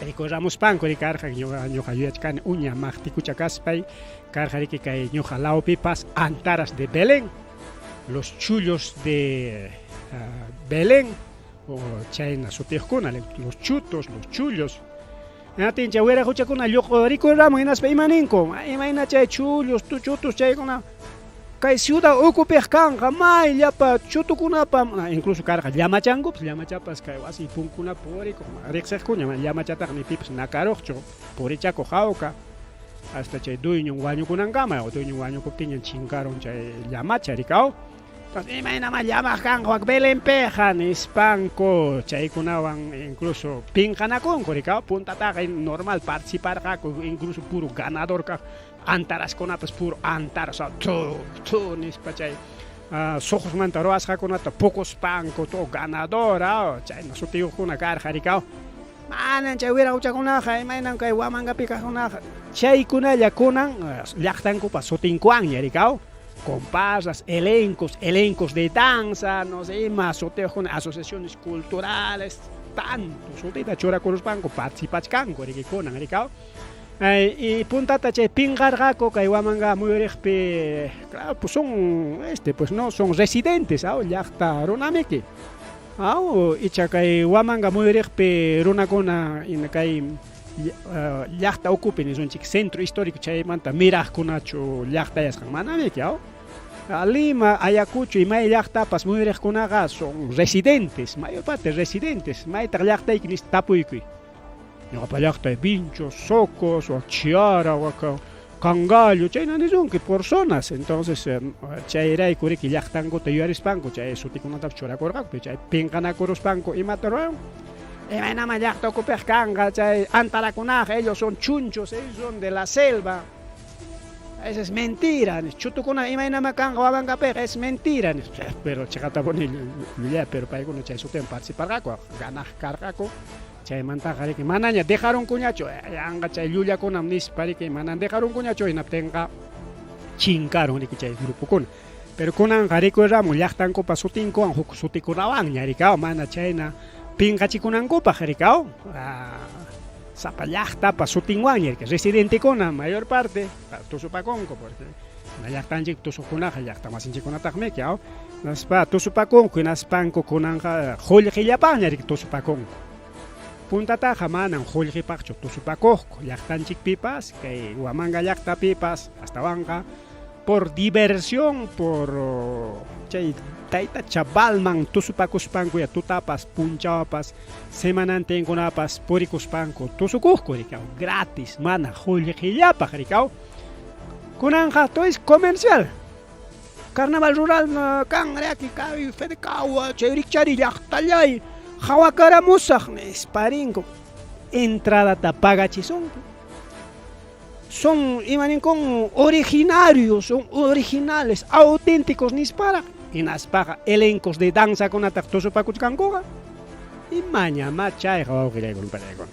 rikuramuspanku rikarqa ñuqa yuyachkani uña maqtikucha kaspay karqa riki kay ñuqa lawpipas Antaras de Belén, los chullos de Belén o chayna sutiyuqkuna, los chutos, los chullos. Natin chay wiraquchakuna rikuramun hinaspa imaninku, imayna chay chullos, chutos chaykuna kay ciudad ukupiq kanqa may llapa chutukunapa, incluso karqa llamachankupas, llamachapas kay wasi punkuna purikuq, riqsiqkuña llamachataqa ni pipas nakaruqchu, purichakuq hawka hasta chay dueñon wañukunankama, dueñon wañukuptinña chinkarun chay llamacha rikaw. Entonces, imaynama llamaq kanqa wak Belenpiqa nispanku chaykunawan incluso pinqanakunku rikaw, puntataqa normal participarqaku, incluso puro ganador kaq antaraskunapas puro antaras, tu tu nispa chay suqusmanta ruwasqakunata pukuspanku todo ganador, chayna sutiyuqkuna karqa rikaw. Manan chay wiraquchakunaqa imaynan kay Huamangapi kaqkunaqa chaykunalla kunan llaqtankupa sutinkuwanña rikaw. Comparsas, elencos, elencos de danza, no sé, ima sutiyuqkuna, asociaciones culturales, tanto sutita churakuruspanku participachkanku riki kunan rikaw. Y puntata chay pinqarqaku kay Huamanga muyuriqpi, claro, pues son, este, pues no, son residentes, aw, llaqta runamiki. Aw, icha kay Huamanga muyuriqpi runakuna kay llaqta ukupi nisunchik centro histórico chaymanta miraqkunachu llaqtayasqan manamiki, aw. Lima, Ayacucho y may llaqtapas muyuriqkunaqa son residentes, mayor parte residentes, maytaq llaqtayki nispa tapuykuy. Ñuqapa llaqtay Vincho, Socos, wak Chiara, wak Cangallo, chayna nisunki por zonas. Entonces, chayrayku riki llaqtankuta yuyarispanku chay sutikunatapas churakurqaku, chay pinqanakuruspanku imata ruwan. Imaynama llaqta ukupiq kanqa chay antarakunaqa, ellos son chunchos, ellos son de la selva. Esa es mentira, chutukuna imaynama kanqa Huamangapiqa, es mentira, pero chiqatapuni llulla, pero paykuna chay sutiwan participarqaku, ganaq karqaku. Chaymantaqa riki manaña dejarunkuñachu, yanqa chay llullakunam nispa riki manan dejarunkuñachu, hinaptinqa chinkarun riki chay grupokuna. Pero kunanqa rikuyramun llaqtankupa sutinkuwan huk sutikunawanña rikaw, mana chayna pinqachikunankupaq rikaw, sapa llaqtapa sutinwanña riki residentekuna mayor parte tusupakunku porque llaqtanchik tusuqkunaqa llaqta masinchikkunataqmiki aw, hinaspa tusupakunku hinaspanku kunanqa qullqillapaqña riki tusupakunku. Puntataqa manam qullqipaqchu tusupakuqku llaqtanchikpipas kay Huamanga llaqtapipas astawanqa por diversión, por chay taytacha Balman tusupakuspanku ya tutapas, punchawpas, semanantinkunapas purikuspanku tusukuqku rikaw, gratis, mana qullqillapaq rikaw. Kunanqa todo es comercial. Carnaval rural kan raki kay Fedecagua chay rikchari llaqtallay hawakaramusaq nispa rinku entradata pagachisunku. Son imaninkun originarios, son originales, auténticos nisparaq hinaspaqa elencos de danzakunataq tusupakuchkankuqa. Imañamá chayqa wawqillaykuna panaykuna.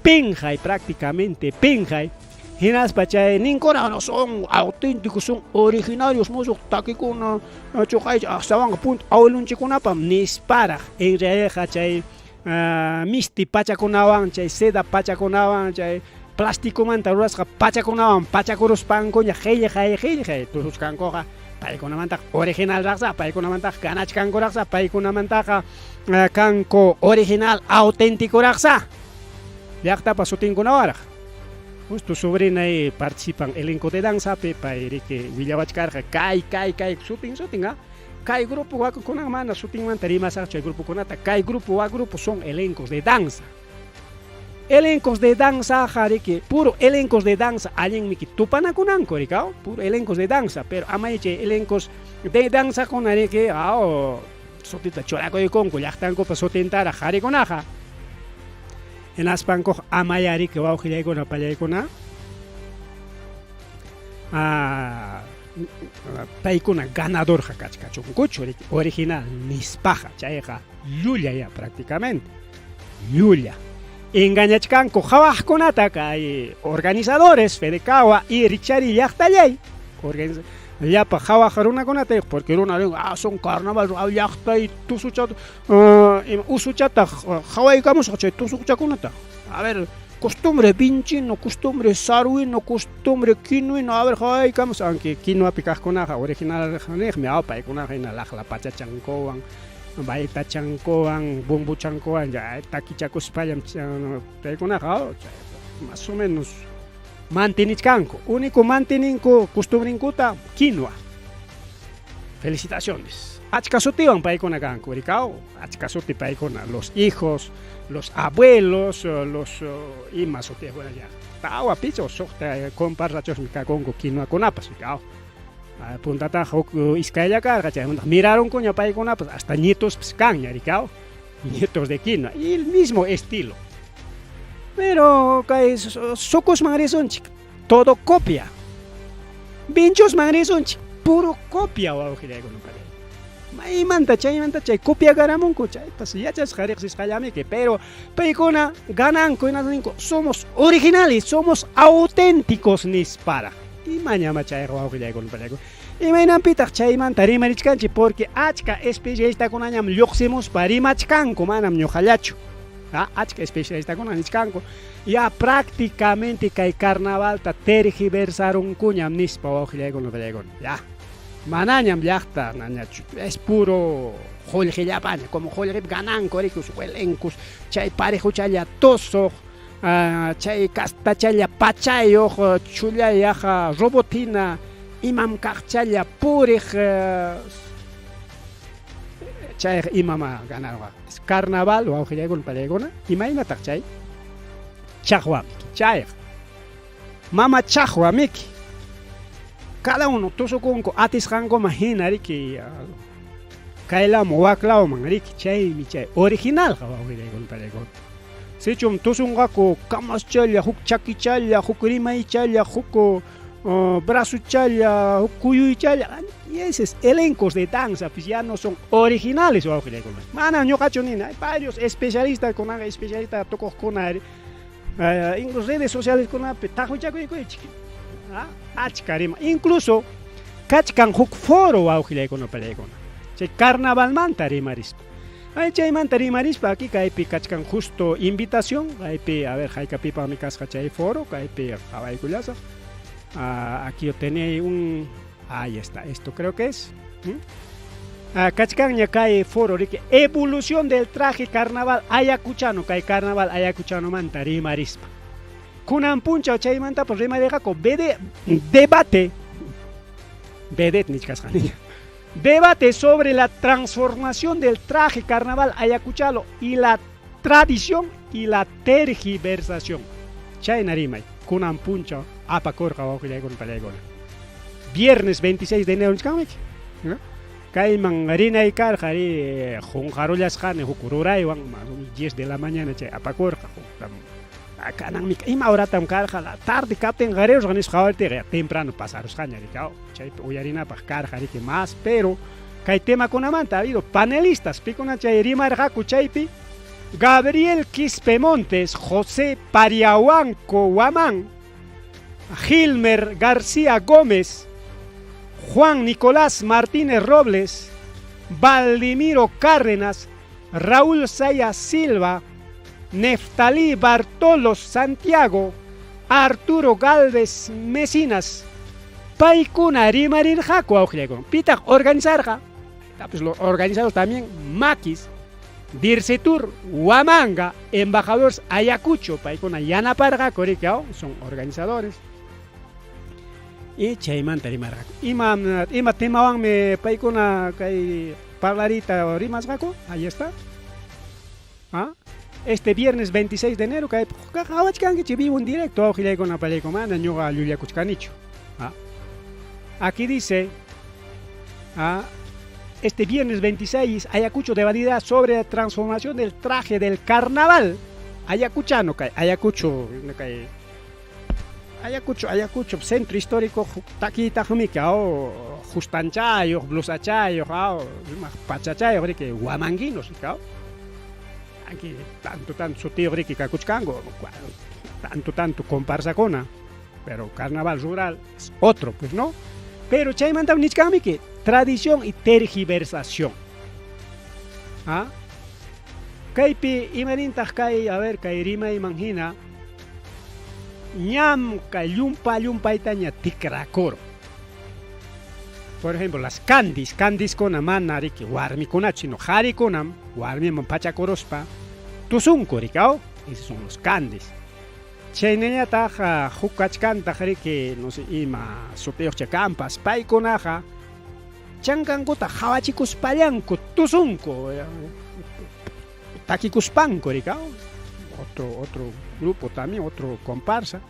Pinqay prácticamente pinqay hinaspa chay ninkuna no son auténticos, son originarios musuq takikuna chuqaycha astawanqa punta awilunchikkunapam nisparaq en realidadqa chay misti pachakunawan chay seda pachakunawan chay plasticomanta rurasqa pachakunawan pachakuruspankuña qillqay qillqay tususqankuqa paykunamantaqa original raqsa paykunamantaqa ganachkankuraqsa paykunamantaqa kanku original auténtico raqsa llaqtapa sutinkunawaraq. Justo sobrinay participan elenco de danzapi pay riki willawachkarqa kay kay kay sutin sutin ah kay grupo wakukunan mana sutinmanta rimasaqchu chay grupokunata kay grupo wak grupo son elencos de danza. Elencos de danza riki puro elencos de danza allinmiki tupanakunanku rikaw puro elencos de danza pero amay chay elencos de danza kuna riki aw sutita churakuykunku llaqtankupa sutintaraq qarikunaqa hinaspankuqa amaya riki wawqillaykuna pallaykuna paykuna ganadorqa kachkachunkuchu riki original nispaqa chayqa llulla ya prácticamente llulla engañachkanku qhawaqkunata kay organizadores Fedecagua y Richari llaqtallay llapa qhawaq runakunata porque runa rin ah son carnaval llaqtay tusuchata usuchataq qhawaykamusaq chay tusuqchakunata a ver costumbre vinchino costumbre sarwino costumbre quinuino a ver qhawaykamusaq aunque quinuapi kaqkunaqa original niqmi aw paykunaqa hina laqla pachachankuwan baytachankuwan bombuchankuwan ya takichakuspallam paykunaqa más o menos mantenichkanku único manteninku costumbrinkuta quinua. Felicitaciones. Achka sutiwan paykuna kanku rikaw achka suti paykuna los hijos, los abuelos, los ima sutiyuqkuna ya tawa pichqa suqta comparrachusmi kakunku quinuakunapas rikaw. Puntataqa huk iskaylla karqa chaymanta mirarunkuña paykunapas hasta nietos kanña rikaw nietos de quinua y el mismo estilo. Pero kay sucusman risunchik todo copia. Vinchusman risunchik puro copia wawqillaykuna maymanta chaymanta chay copia garamunku chaypas yachasqa riqsisqallamiki pero paykuna gananku hinaspa somos originales, somos auténticos nisparaq. Imañama chayqa wawqillaykuna pallaykuna. Imaynanpitaq chaymanta rimarichkanchik? Porque achka especialistakunañam lluqsimuspa rimachkanku, manam ñuqallachu. Achka especialistakuna nichkanku, ya prácticamente kay carnavalta tergiversarunkuñam nispa wawqillaykuna pallaykuna. Ya. Manañam llaqta nañachu, es puro qullqillapaña, como qullqip gananku rikus, huelenkus, chay parejuchalla tusuq, chay castachalla pachayuq, chullayaq robotina, imam kaqchalla puriq, chayqa imamá ganarqa. Carnaval wawqillaykuna pallaykuna, imaynataq chay? Chaqwa miki, chayqa. Mama chaqwa miki. Cada uno tusukunku atisqankuman hina riki kay lawman wak lawman riki chaymi chay originalqa wawqillaykuna pallaykuna. Sichum tusunqaku kamaschalla, huk chakichalla, huk rimaychalla, huk brazochalla, huk kuyuychalla, y esos elencos de danza pues ya no son originales wawqillaykuna. Manam ñuqachu nini, hay varios especialistas kunaqa especialista tukuqkuna incluso redes socialeskunapi taqwichakuychik achka rima incluso kachkan huk foro wawqillaykuna pallaykuna chay carnavalmanta rimarispa ay chaymanta rimarispa aquí kaypi kachkan justo invitación kaypi a ver haykapipaqmi kasqa chay foro kaypi qhawaykullasaq aquí yo tenía un ahí está esto creo que es kachkanña kay foro riki evolución del traje carnaval ayacuchano kay carnaval ayacuchanomanta rimarispa kunan punchaw chaymantapas rimarirqaku debate vedet nichkasqa niña debate sobre la transformación del traje carnaval ayacuchano y la tradición y la tergiversación chayna rimay kunan punchaw apakurqa wawqillaykuna pallaykuna viernes 26 de enero nichkanmiki kayman rinay karqa ri qunqarullasqani huk ruraywan más o menos 10 de la mañana chay apakurqa kananmi ima horatam karqa la tarde kaptinqa rirusqa nispa qhawariptiyqa temprano pasarusqaña riki chaypi uyarinapaq karqa riki más pero kay temakunamanta ha habido panelistas pikuna chay rimarqaku chaypi Gabriel Quispe Montes, José Pariahuanco Guamán, Gilmer García Gómez, Juan Nicolás Martínez Robles, Valdimiro Cárdenas, Raúl Saya Silva, Neftalí Bartolo Santiago, Arturo Galvez Mesinas, paykuna rimarirqaku wawqillaykuna. Pitaq organizarqa? Pues los organizados también Maquis, Dircetur, Huamanga, Embajadores Ayacucho, paykuna yanaparqaku riki son organizadores. Y chaymanta rimarqaku. Ima ima temawanmi paykuna kay parlarita rimasqaku? Ahí está. ¿Ah? Este viernes 26 de enero kay qhawachkankichik vivo en directo wawqillaykuna pallaykuna mana ñuqa llullakuchkanichu. ¿Ah? Aquí dice este viernes 26 Ayacucho debatirá sobre la transformación del traje del carnaval ayacuchano kay Ayacucho kay Ayacucho Ayacucho centro histórico takiytaqmi justanchayuq blusachayuq pachachayuq riki huamanguinos Aquí tanto tanto sutiyuq riki kakuchkanku tanto tanto comparsakuna pero carnaval rural es otro pues no pero chaymanta nichkanmi que tradición y tergiversación ¿Ah? Kaypi imarintaq kay a ver kay rimayman hina ñam kay llumpa llumpaytaña tikrakurun. Por ejemplo, las candis, candiskuna mana riki warmikunachu, sino qharikunam warmiman pachakuruspa tusunku riki aw, esos son los candis. Chaynallataq huk kachkantaq riki no sé ima sutiyuqcha kanpas, paykunaqa chankankuta qhawachikuspallanku tusunku takikuspanku riki aw, otro otro grupo también, otro comparsa.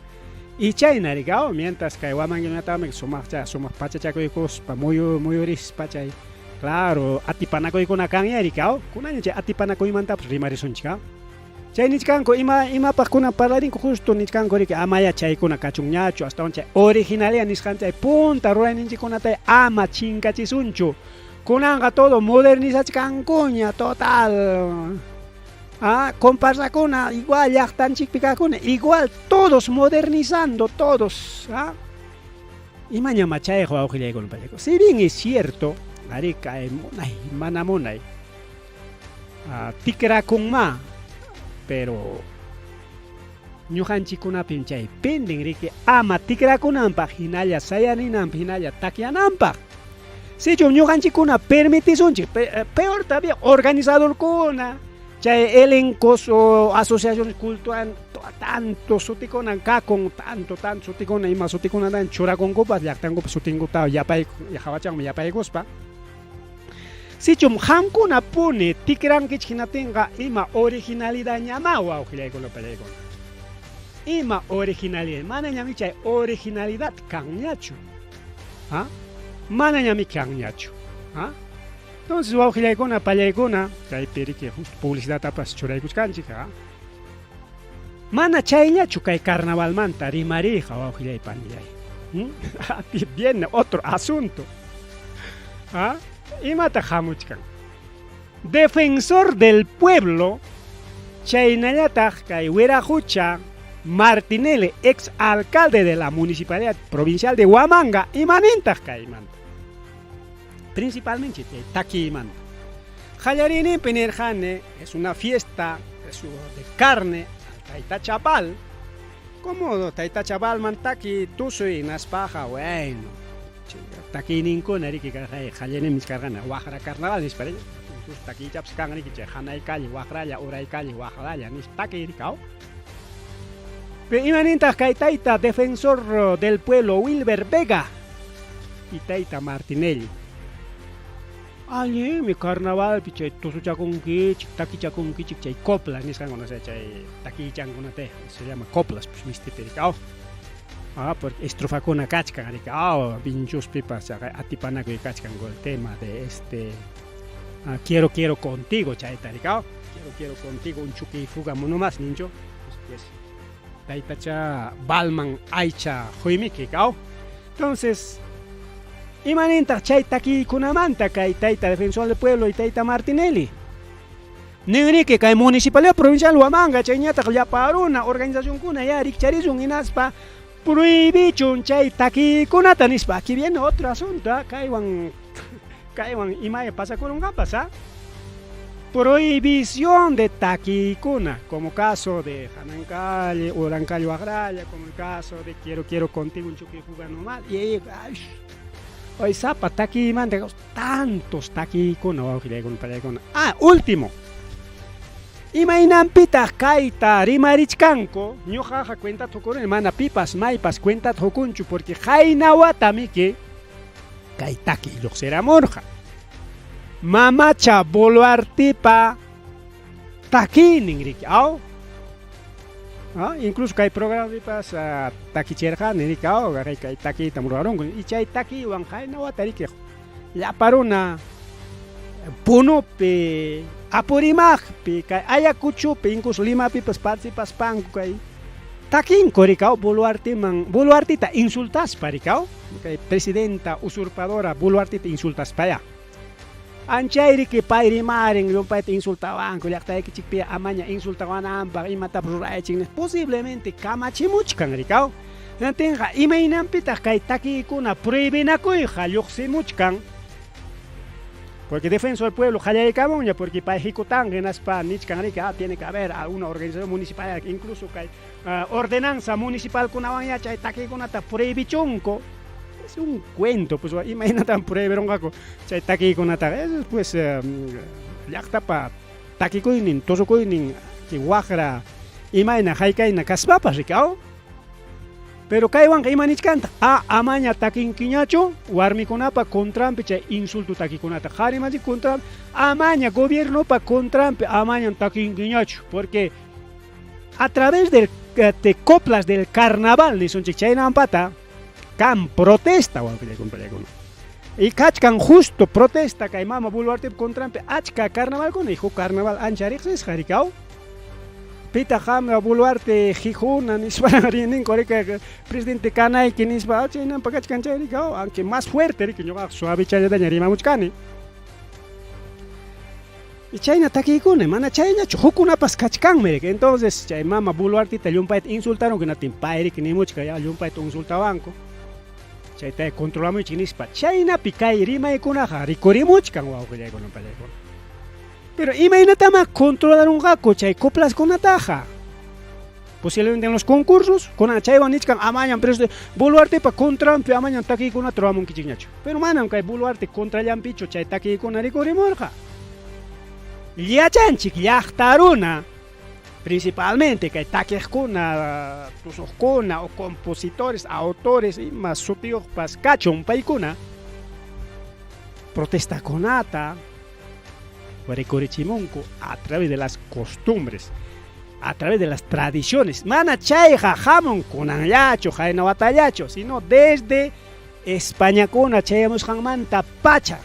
Y chayna riki aw, mientras kay wamanguinataqmi sumaqcha sumaq pachachakuykuspa muyu muyurispa chay claro atipanakuykuna kanya riki aw, kunaña chay atipanakuymantapas rimarisunchik aw. Chay nichkanku ima imapaq kunan parlarinku justo nichkanku riki amaya chaykuna kachunñachu astawan chay originalia nisqan chay punta rurayninchikkunata ama chinkachisunchu. Kunanqa todo modernizachkankuña total. Comparsakuna igual llaqtanchikpi kaqkuna igual todos modernizando todos. Imañamá chayqa wawqillaykuna pallaykuna. Si bien es cierto, arí kay munay, mana munay, tikrakunmá, pero ñuqanchikkunapim chay penden riki ama tikrakunanpaq hinalla sayarinanpaq hinalla takyananpaq. Sichum ñuqanchikkuna permitisunchik, peor todavía organizadorkuna, chay elencos o asociaciones cultural tanto sutikunan kakun, tanto tanto sutikuna ima sutikunatan churakunkupas llaqtankupa sutinkuta yapay hawachanman yapaykuspa. Sichum qamkuna puni tikrankichik hinaptinqa ima originalidadñamá wawqillaykuna pallaykuna. Ima originalidad, manañami chay originalidad kanñachu. ¿Ah? Manañami kanñachu. ¿Ah? Entonces wawqillaykuna pallaykuna, kaypi riki justo publicidadtapas churaykuchkanchik, ¿ah? Mana chayllachu kay carnavalmanta rimariyqa wawqillay panillay. Viene otro asunto. ¿Ah? Imataq hamuchkan? Defensor del pueblo chaynallataq kay Wiraqucha Martinelli, ex alcalde de la Municipalidad Provincial de Huamanga, imanintaq kaymanta? Principalmente chay takiymanta. Qallariyninpi nirqani, es una fiesta de carne al Tayta Chaval. Como Tayta Chavalman taki tusuy hinaspaqa, bueno, takiyninkuna riki karqa, qallariyninmi karqani waqra carnaval nispa riki. Incluso takiychapas kan riki chay hanay calle waqralla, uray calle waqralla nispa takiy riki, aw. Pero imanintaq kay tayta defensor del pueblo Wilber Vega y tayta Martinelli? Allinmi carnavalpi chay tusuchakunkichik, takichakunkichik chay coplas nisqankuna, o sea, chay takiychankunata se llama coplas, pues mistipi riki, aw. Ah, porque estrofakuna kachkan riki, aw, vinchuspipas chaqay atipanakuy kachkan con el tema de este quiero quiero contigo chayta riki, aw. Quiero quiero contigo un chuki fuga munumas ninchu. Después taytacha Balman aycha huymiki, aw. Entonces, imanintaq chay takiykunamanta kay tayta defensor del pueblo y tayta Martinelli? Ninriki kay Municipalidad Provincial Huamanga chayñataq llapa runa organizacionkuna ya rikcharisun hinaspa prohibichun chay takiykunata nispa. Aquí viene otro asunto, ¿ah? Kaywan kaywan imaya pasakurunqapas, ¿ah? Prohibición de takiykuna, como caso de Hanancalle, Urancalle Waqralla, como el caso de Quiero Quiero Contigo un Chuki Fuga Normal, y ay, ay, sapa takiymanta, tantos takiykuna, wawqillaykuna, pallaykuna. Ah, último. Imaynanpitaq kayta rimarichkanku, ñuqaqa cuentata qukuruni, mana pipas maypas cuentata qukunchu, porque qayna watamiki kay takiy lluqsiramurqa. Mamacha Boluartepa takiynin riki, aw? Ah, incluso kay programapipas takichirqani riki, aw, kay takiytam rurarunku. Y chay takiywan qayna wata riki llapa runa Punupi, Apurimaqpi, kay Ayacuchopi, incluso Limapipas participaspanku kay takinku riki, aw, Boluarteman, Boluarteta insultaspa riki, aw, kay presidenta usurpadora Boluarteta insultaspaya. Anchay riki pay rimarin llumpayta insultawanku llaqtaykichikpi amaña insultawananpaq imatapas ruraychik nispa posiblemente kamachimuchkan riki, aw. Hinaptinqa imaynanpitaq kay takiykuna prohibinakuyqa lluqsimuchkan? Porque defensor del pueblo qallariykamunña porque pay hikutanqa hinaspa nichkan riki, ah, tiene que haber alguna organización municipal, incluso kay ordenanza municipalkunawan chay takiykunata prohibichunku. Es un cuento, pues imaynatan prohibirunqaku chay takiykunataqa. Eso es pues llaqtapa takikuynin, tusukuynin, waqra imayna haykayna kaspapas riki, aw. Pero kaywanqa ima nichkantaq? A amaña takinkiñachu warmikunapa contranpi chay insulto takikunata. Qhari masi contranpi amaña gobiernopa contranpi amañan takinkiñachu, porque a través del de coplas del carnaval nisunchik chaynampata kan protesta wawqillaykuna. Y kachkan justo protesta kay mama Boluartepa contranpi achka carnavalkuna y huk carnaval ancha riqsisqa riki, aw. Pitaq qamqa Boluarte jijuna nispa ninku riki presidente kanayki nispa chaynampa kachkan chay riki, aw, aunque más fuerte riki ñuqaqa suavichallataña rimamuchkani. Y chayna takiykuna mana chayllachu hukkunapas kachkanmi riki. Entonces chay mama Boluarteta llumpayta insultaron hinaptin pay riki nimuchka ya llumpayta insultawanku. Chayta controlamuychik nispa. Chaynapi kay rimaykunaqa rikurimuchkan wawqillaykuna pallaykuna. Pero imaynatamá controlarunqaku chay coplaskunataqa? Posiblemente en los concursos, kunan chaywan nichkan amañam presidente Boluartepa contranpi amañam takiykunata ruwamunkichikñachu. Pero manam kay Boluarte contrallanpichu chay takiykuna rikurimurqa. Yachanchik llaqta runa, principalmente kay takiqkuna, tusuqkuna o compositores, autores ima sutiyuqpas kachun paykuna protestakunata rikurichimunku a través de las costumbres, a través de las tradiciones. Mana chayqa hamun kunanllachu, qayna watallachu, sino desde Españakuna chayamusqanmanta pacha.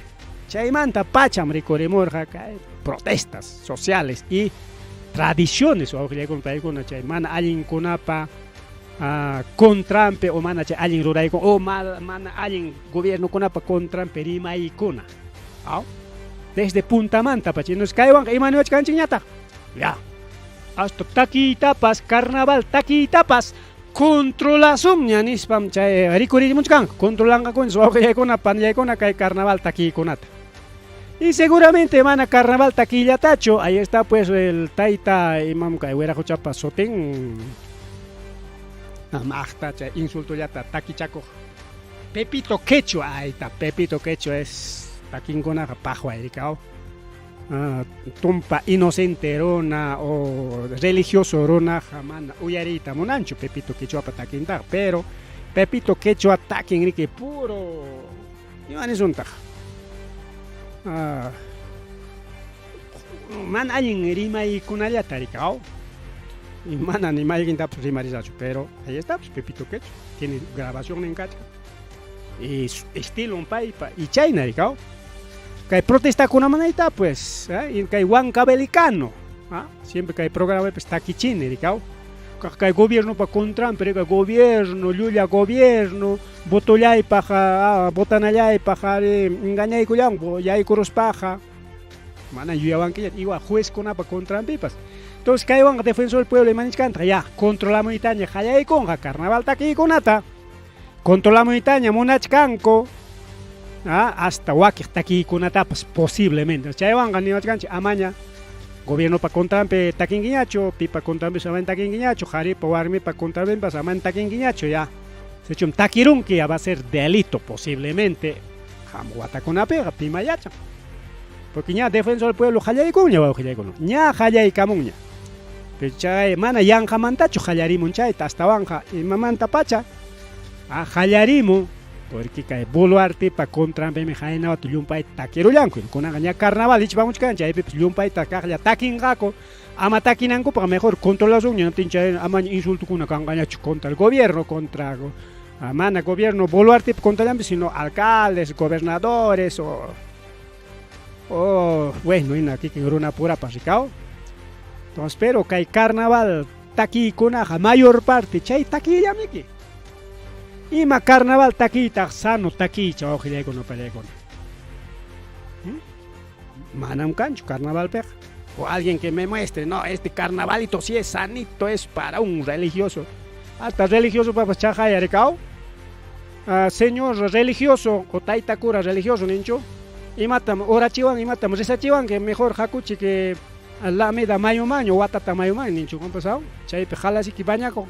Chaymanta pacham rikurimurqa kay protestas sociales y tradiciones wawqillaykuna paykuna chay mana allinkunapa contranpi o mana chay allin ruraykuna o mana allin gobiernokunapa contranpi rimaykuna. Aw? Desde puntamanta pacha. Entonces kaywanqa ima niwachkanchikñataq? Ya. Hasta takiytapas, carnaval takiytapas controlasunña nispam chay rikurimuchkanku. Controlanqakuña wawqillaykuna, panillaykuna kay carnaval takiykunata. Y seguramente mana carnaval takiyllatachu, ahí está pues el tayta imam kay wiraquchapa sutin maqta chay insultollata takichakuq Pepito Quechua, ahí está, Pepito Quechua es takinkunaqa paqway rikaw. Tumpa inocente runa o religioso runaqa mana uyariyta munanchu Pepito Quechuapa takintaqa, pero Pepito Quechua takin riki puro ima nisuntaq mana allin rimaykunallata rikaw y mana ni mayqintapas rimarisachu, pero ahí está pues Pepito Quechua tiene grabación kachkan y estilon paypa y chayna rikaw. Kay protestakunamanayta pues, y kay huancavelicano, siempre kay programa pues takichini rikaw. Kay gobiernopa contranpi rika gobierno, llulla gobierno, votollaypaq, votanallaypaq ari engañaykullanku yaykuruspaqa mana yuyawankilla igual juezkunapa contranpipas. Entonces kaywanqa defensor del pueblo ima nichkantaq ya controlamuytaña qallaykunqa carnaval takiykunata. Controlamuytaña munachkanku hasta wakiq takiykunatapas posiblemente. Chaywanqa niwachkanchik amaña gobiernopa contranpi takinkiñachu, pipa contranpipas amaña takinkiñachu, qharipa warmipa contranpipas amaña takinkiñachu ya. Sichum takirunki ya va a ser delito posiblemente hamuq watakunapiqa pima yachan. Porque ña defensor del pueblo qallaykunña wawqillaykuna, ña qallaykamunña. Pero chay mana yanqamantachu qallarimun chayta, astawanqa imamanta pacha qallarimun porque kay Boluartepa contranpimi qaynawata llumpayta takirullanku. Kunanqa ña carnaval ichpamuchkan chaypipas llumpayta kaqlla takinqaku. Ama takinankupaq mejor controlasunña niptin chay amaña insultokuna kanqañachu contra el gobierno, contra mana gobierno Boluartepa contrallanpi, sino alcaldes, gobernadores o bueno, hina kikin runapurapas rikaw. Entonces, pero kay carnaval takiykunaqa mayor parte chay takillamiki. Ima carnaval takiytaq sano takiycha wawqillaykuna pallaykuna. Manam kanchu carnavalpiqa. O alguien que me muestre, no, este carnavalito sí es sanito, es para un religioso. Hasta religioso papas chaqaya rikaw. Señor religioso o tayta cura religioso ninchu. Imatam orachiwan, imatam rezachiwan que mejor hakuchi que Alameda mayumanña, watata mayumanña ninchu pasao. Chaypi jalasiki bañakuq.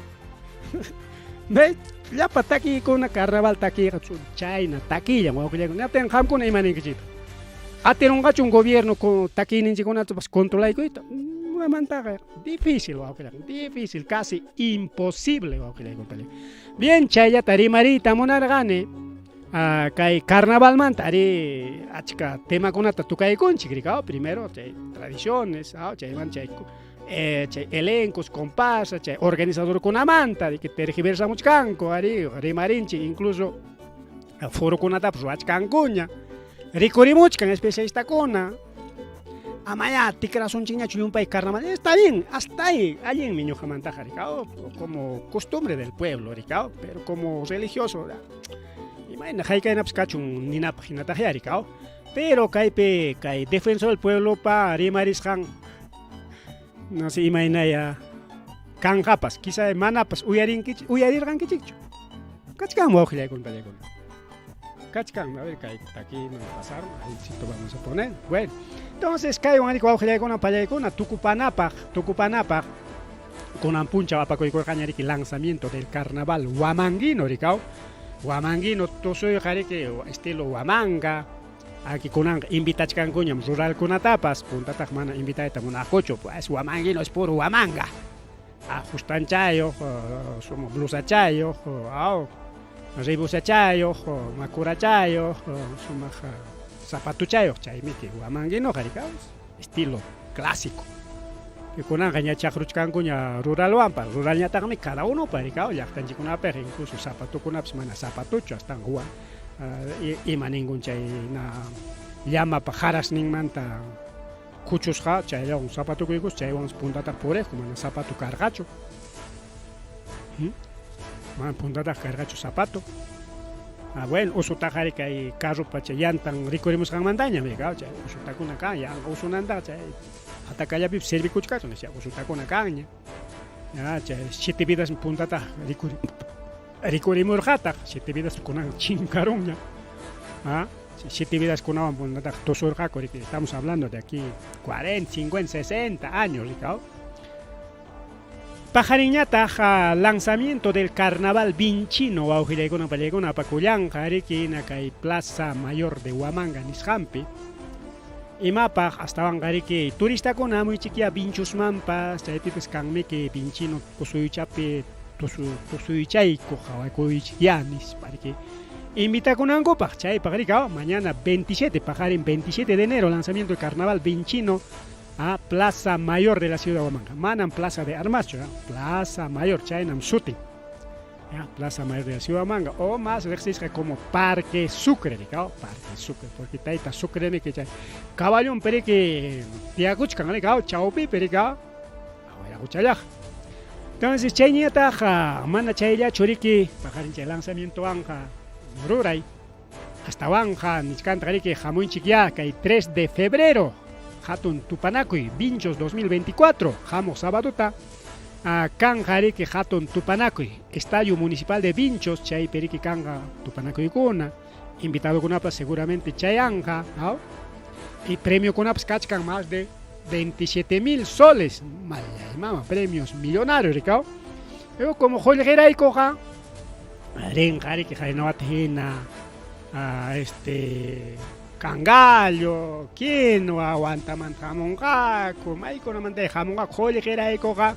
Ve, llapa takiykuna carnaval takiyqa chayna takillan wawqillaykuna. Niptin qamkuna ima ninkichikta. Atirunqachu un gobierno takiyninchikkunatapas controlaykuyta? Mantaqa difícil wawqillaykuna, difícil, casi imposible wawqillaykuna. Bien, chayllata rimariyta munarqani. Kay carnavalmanta ari achka temakunata tukaykunchik rikaw, primero chay tradiciones, chayman chay chay elencos, comparsa, chay organizadorkunamanta que tergiversamuchkanku ari rimarinchik, incluso forokunatapas ruwachkankuña, rikurimuchkan especialistakuna. Amaya tikrasunchikñachu llumpay carnaval, está bien, hasta ahí, allinmi ñuqamantaqa rikaw, como costumbre del pueblo rikaw, pero como religioso, imayna haykaynapas kachun ninapaq hinataqya rikaw. Pero kaypi kay defensor del pueblopa rimarisqan no sé imaynaya kanqapas, quizá manapas uyarinkichik, uyarirqankichikchu. Kachkan wawqillaykuna pallaykuna. Kachkan, a ver, kay takiman pasaron, ahí vamos a poner. Bueno, entonces kaywan riki wawqillaykuna pallaykuna tukupanapaq, tukupanapaq kunan punchaw apakuykurqaña riki lanzamiento del carnaval huamanguino rikaw. Huamanguino tusuyqa riki estilo Huamanga. Aquí kunanqa invitachkankuñam ruralkunatapas, puntataq mana invitayta munaqkuchu, pues huamanguino es puro Huamanga. Ajustanchayuq, sumaq blusachayuq, aw, ribusachayuq, makurachayuq, sumaq zapatuchayuq, chaymiki huamanguinoqa rikaw, estilo clásico. Kunanqa ña chaqruchkankuña ruralwanpas, ruralñataqmi cada unopa rikaw, llaqtanchikkunapiqa incluso zapatukunapas mana zapatuchu, astawan ima ninkun chay na llamapa qarasninmanta kuchusqa chayllawan zapatukuykus, chaywan puntataq puriqku, mana zapatu karqachu. Mana puntataq karqachu zapato. Ah, bueno, usutaqa ari kay carropa chay llantan rikurimusqanmantañam rikaw, chay usutakuna kan, yanqa usunantaqa chay atakallapipas servikuchkachu nisha usutakuna kanña. Ya, chay siete vidas puntataq rikurimurqataq, siete vidas kunan chinkarunña. Ah, siete vidas kunawan puntataq tusurqaku, riki, estamos hablando de aquí 40, 50, 60 años, rikaw. Pajarinñataq lanzamiento del carnaval vinchino wawqillaykuna pallaykuna apakullanqa riki hina kay Plaza Mayor de Huamanga nisqanpi. Imapaq astawanqa riki turistakuna hamuychikya vinchusmanpas, chaypipas kanmiki vinchino tusuychapi tusuychayku qhawakuychikya nispa riki invitakunankupaq. Chaypaq riki mañana 27, paqarin 27 de enero, lanzamiento del carnaval vinchino a Plaza Mayor de la ciudad de Huamanga. Manam Plaza de Armaschu, Plaza Mayor, chaynam sutin. Ya, Plaza Mayor de la ciudad de Huamanga, o más riqsisqa como Parque Sucre, rikaw, Parque Sucre, porque tayta Sucre que chay caballón periki tiyakuchkan, rikaw, chawpipi rikaw, awayraquchallaq. Entonces chayñataq mana chayllachu riki paqarin chay lanzamientowanqa ruray, astawanqa nichkantaq riki hamunchik ya kay 3 de febrero hatun tupanakuy Vinchos 2024 hamuq sabaduta kanqa riki hatun tupanakuy Estadio Municipal de Vinchos, chaypi riki kanqa tupanakuykuna, invitadokunapas seguramente chayanqa, y premiokunapas kachkan más de 27,000 soles, mallay mama, premios millonarios rikaw. Pero como qullqiraykuqa rinqa riki haynawata hina cangallo, quinoa, Huantamanta hamunqaku, maykunamanta hamunqaku qullqiraykuqa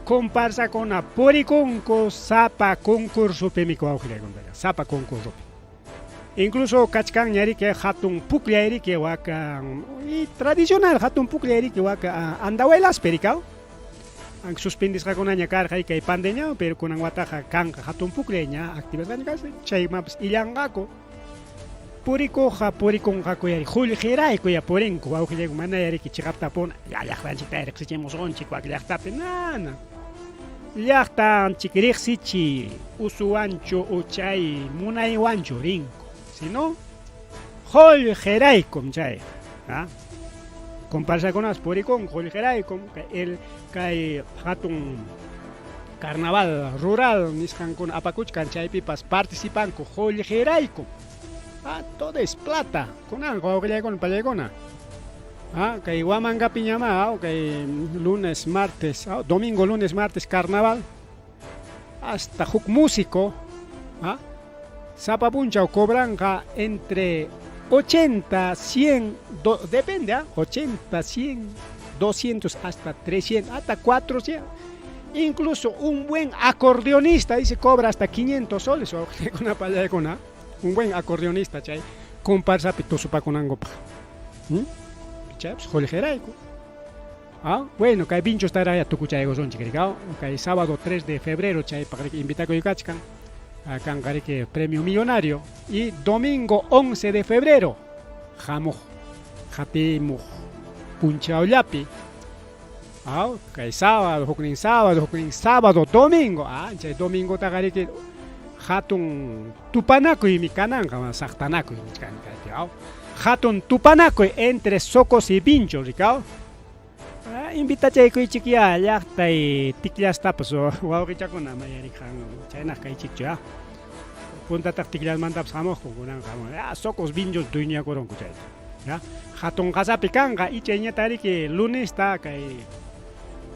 comparsakuna purikunku sapa concursopimi wawqillaykuna, sapa concursopi. Incluso kachkanña riki hatun pukllay riki waka y tradicional hatun pukllay riki waka Andahuaylaspi rikaw. Aunque suspendisqakunaña karqa kay pandemia, pero kunan wataqa kanqa hatun pukllay ña activasqaña kasqa, chaymanpas illanqaku. Purikuqqa purikunqaku yari qullqirayku ya purinku wawqillayku, mana yariki chiqaptapuna ya llaqtanchikta riqsichimusunchik wak llaqtapi, nana. Llaqtanchik riqsichi usuwanchu uchay munaywanchu rinku, sino qullqiraykum chayqa. Comparsakunapas purikunku qullqiraykum, el kay hatun carnaval rural nisqankuna apakuchkan chaypipas participanku qullqiraykum. Ah, todo es plata. Kunan wawqillaykuna pallaykuna. Ah, kay Huamangapiñama, kay lunes, martes, domingo, lunes, martes, carnaval. Hasta huk músico, sapa punchaw cobranqa entre 80, 100, depende, 80, 100, 200, hasta 300, hasta 400. Incluso un buen acordeonista, dice, cobra hasta 500 soles. Un buen acordeonista, chay, comparsapi tusupakunankupaq. Chaypas qullqirayku. Ah, bueno, kay Vinchos taraya tukuchaykusunchik rikaw. Kay sábado 3 de febrero chaypaq riki invitakuykachkan. Kanqa riki premio millonario. Y domingo 11 de febrero hamuq hatimuq punchawllapi. Ah, kay sábado, huknin sábado, huknin sábado, domingo. Ah, chay domingotaqa riki hatun tupanakuymi kananqa, saqtanakuy nichkani kaypi. Hatun tupanakuy entre Socos y Vinchos, rikaw. Invitachaykuychik ya llaqtay tikllastapas wawqichakuna mayariqan chaynaq kaychikchu. Puntataq Tikllanmantapas hamuqku, kunanqa ah, Socos Vinchos dueñakurunku chayta. Ya, hatun qasapi kanqa icha iñatariki lunesta kay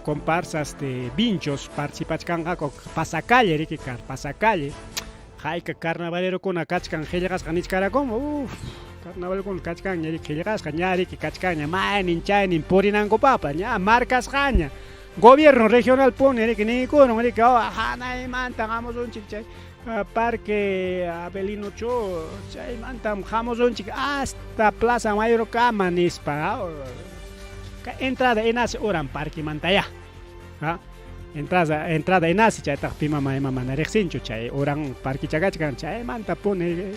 comparsas de Vinchos participachkanqaku pasacalle riki kar pasacalle. Hayka carnavalerokuna kachkan qillqasqa nichkarakum, uff, carnavalkuna kachkanña riki qillqasqa, ña riki kachkanña maynin chaynin purinankupaqpas ña marcasqaña. Gobierno regional puni riki niykurun riki, oh, hanaymantan hamusunchik chay Parque Avelino Cho, chaymantam hamusunchik hasta Plaza Mayorkama nispa. Entrada enasi uran parquemantayá. Entrada, entrada enasi chaytaq pima mayma mana riqsinchu chay uran parquicha kachkan chaymanta puni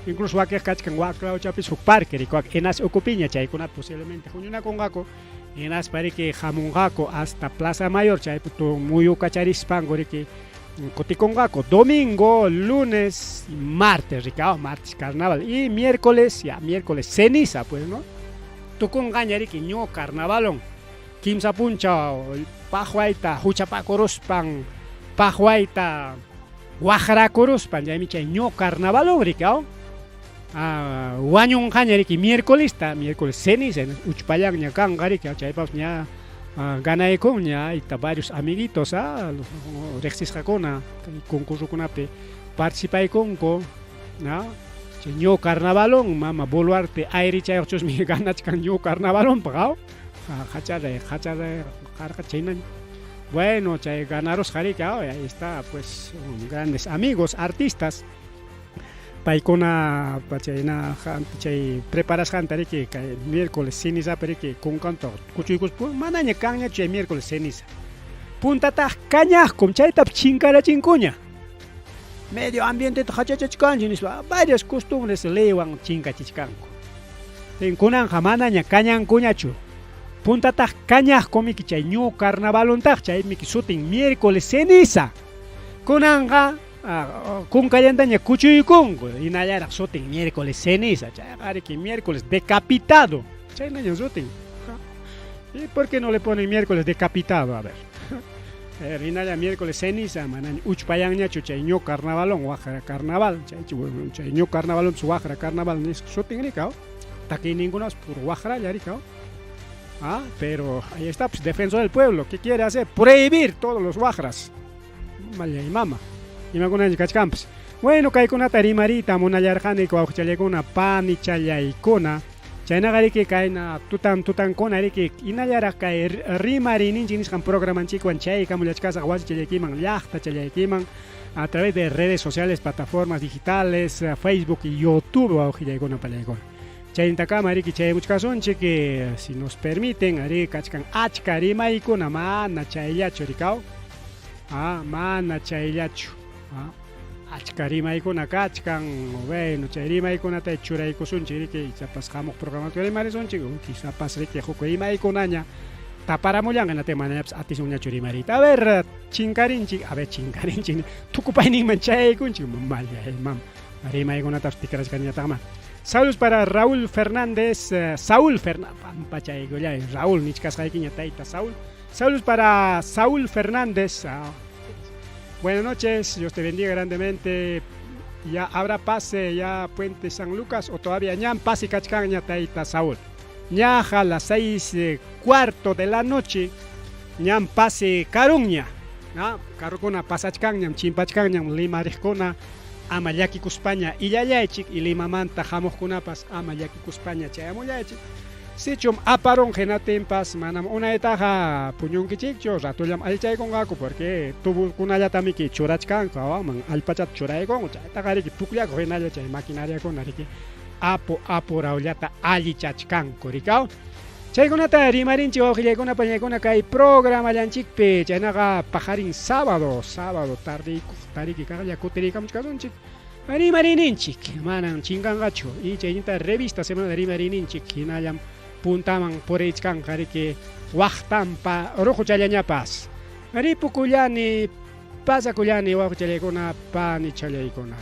incluso wakiq kachkan waklawchapis huk parque rikuwak enasi ukupiña chaykunapi posiblemente huñunakunqaku hinaspa riki hamunqaku hasta Plaza Mayor chaypi muyukacharispanku riki kutikunqaku domingo, lunes, martes riki martes carnaval y miércoles ya miércoles ceniza pues no tukunqaña riki ño carnavalon kimsa punchaw paqwayta huchapakuruspan paqwayta waqrakuruspan chaymi chay ño carnavalon riki ah, wañunqaña riki miércolesta miércoles ceniza uchpallanña kanqa riki chaypas ña ganaykunña ayta varios amiguitos ah, riqsisqakuna kay concursokunapi participaykunku ¿no? Chay ño carnavalón mama Boluarte ayrichayuqchusmi ganachkan ño carnavalonpaq hacharay hacharay qarqa chaynaña bueno chay ganarusqa riki ahí está pues grandes amigos artistas paykuna chayna chay preparasqanta riki kay miércoles cenizapi riki kunkanta kuchuykuspa manaña kanñachu chay miércoles ceniza puntataq kañaqkum chaytapas chinkarachinkuña medio ambienteta hachachachkanchik nispa varias costumbres leywan chinkachichkanku kunanqa manaña kañankuñachu puntataq kañaqkumiki chay ñu carnavalontaq chaymiki sutin miércoles ceniza kunanqa kunkallantaña kuchuykunku hinallaraq sutin miércoles ceniza chayqa riki miércoles decapitado chaynaña sutin ¿Y por qué no le ponen miércoles decapitado? A ver. Hinalla miércoles ceniza manaña uchpayanñachu chay ñu carnavalón waqra carnaval chay chay ñu carnavalón waqra carnaval nisqa sutin rikaw takiyninkunapas puro waqralla rikaw ah pero ahí está pues defensor del pueblo ¿qué quiere hacer? Prohibir todos los waqras mallay mama imakunaña kachkanpas bueno kaykunata rimariyta munallarqani wawqichallaykuna panichallaykuna chaynaqa riki kayna tutan tutankuna riki hinallaraq kay rimariyninchik nisqan programanchikwan chaykamullachkasaq wasichallaykiman llaqtachallaykiman a través de redes sociales, plataformas digitales, Facebook y YouTube wawqillaykuna pallaykuna chaynintakama riki chayamuchkasunchik si nos permiten ari kachkan achka rimaykuna mana chayllachu rikaw ah mana chayllachu ah achka rimaykuna kachkan bueno chay rimaykunata churaykusunchik riki ichapas hamuq programata rimarisunchik quizás riki huk rimaykunaña taparamullanqa hinaptin manañapas atisunñachu rimariyta a ver chinkarinchik a ver chinkarinchik tukupayninman chayaykunchik mallay mama rimaykunatapas tikrachkaniñataqma Saludos para Raúl Fernández, Saúl Fernández, pampachaykullay, Raúl nichkasqaykiña tayta Saúl. Saludos para Saúl Fernández. Buenas noches, Dios te bendiga grandemente. Ya habrá pase ya Puente San Lucas o todavía ñam pase kachkanña tayta Saúl. Ñaja a las 6:15 de la noche, ñam pase karunña. Carrokuna pasachkanñam, chimpachkanñam limariqkuna ama llakikuspaña illallaychik y Limamanta hamuqkunapas ama llakikuspaña chayamullaychik. Sichum aparun hinatinpas manam unaytaqa puñunkichikchu, ratullam allichaykunqaku porque tubokunallatamiki churachkanku hawaman allpachata churaykunku chaytaqa riki pukllakuq hinalla chay maquinariakuna riki apu apurawllata allichachkanku rikaw. Chaykunata rimarinchik wawqillaykuna pañaykuna kay programallanchikpi chaynaqa paqarin sábado, sábado tardeykuq tariki kaqlla kutiriykamuchkasunchik rimariyninchik manan chinkanqachu y chayninta revista semana de rimariyninchik hinallam puntaman purichkanqa riki waqtanpa ruquchallañapas ripukullani pasakullani wawqichallaykuna panichallaykuna.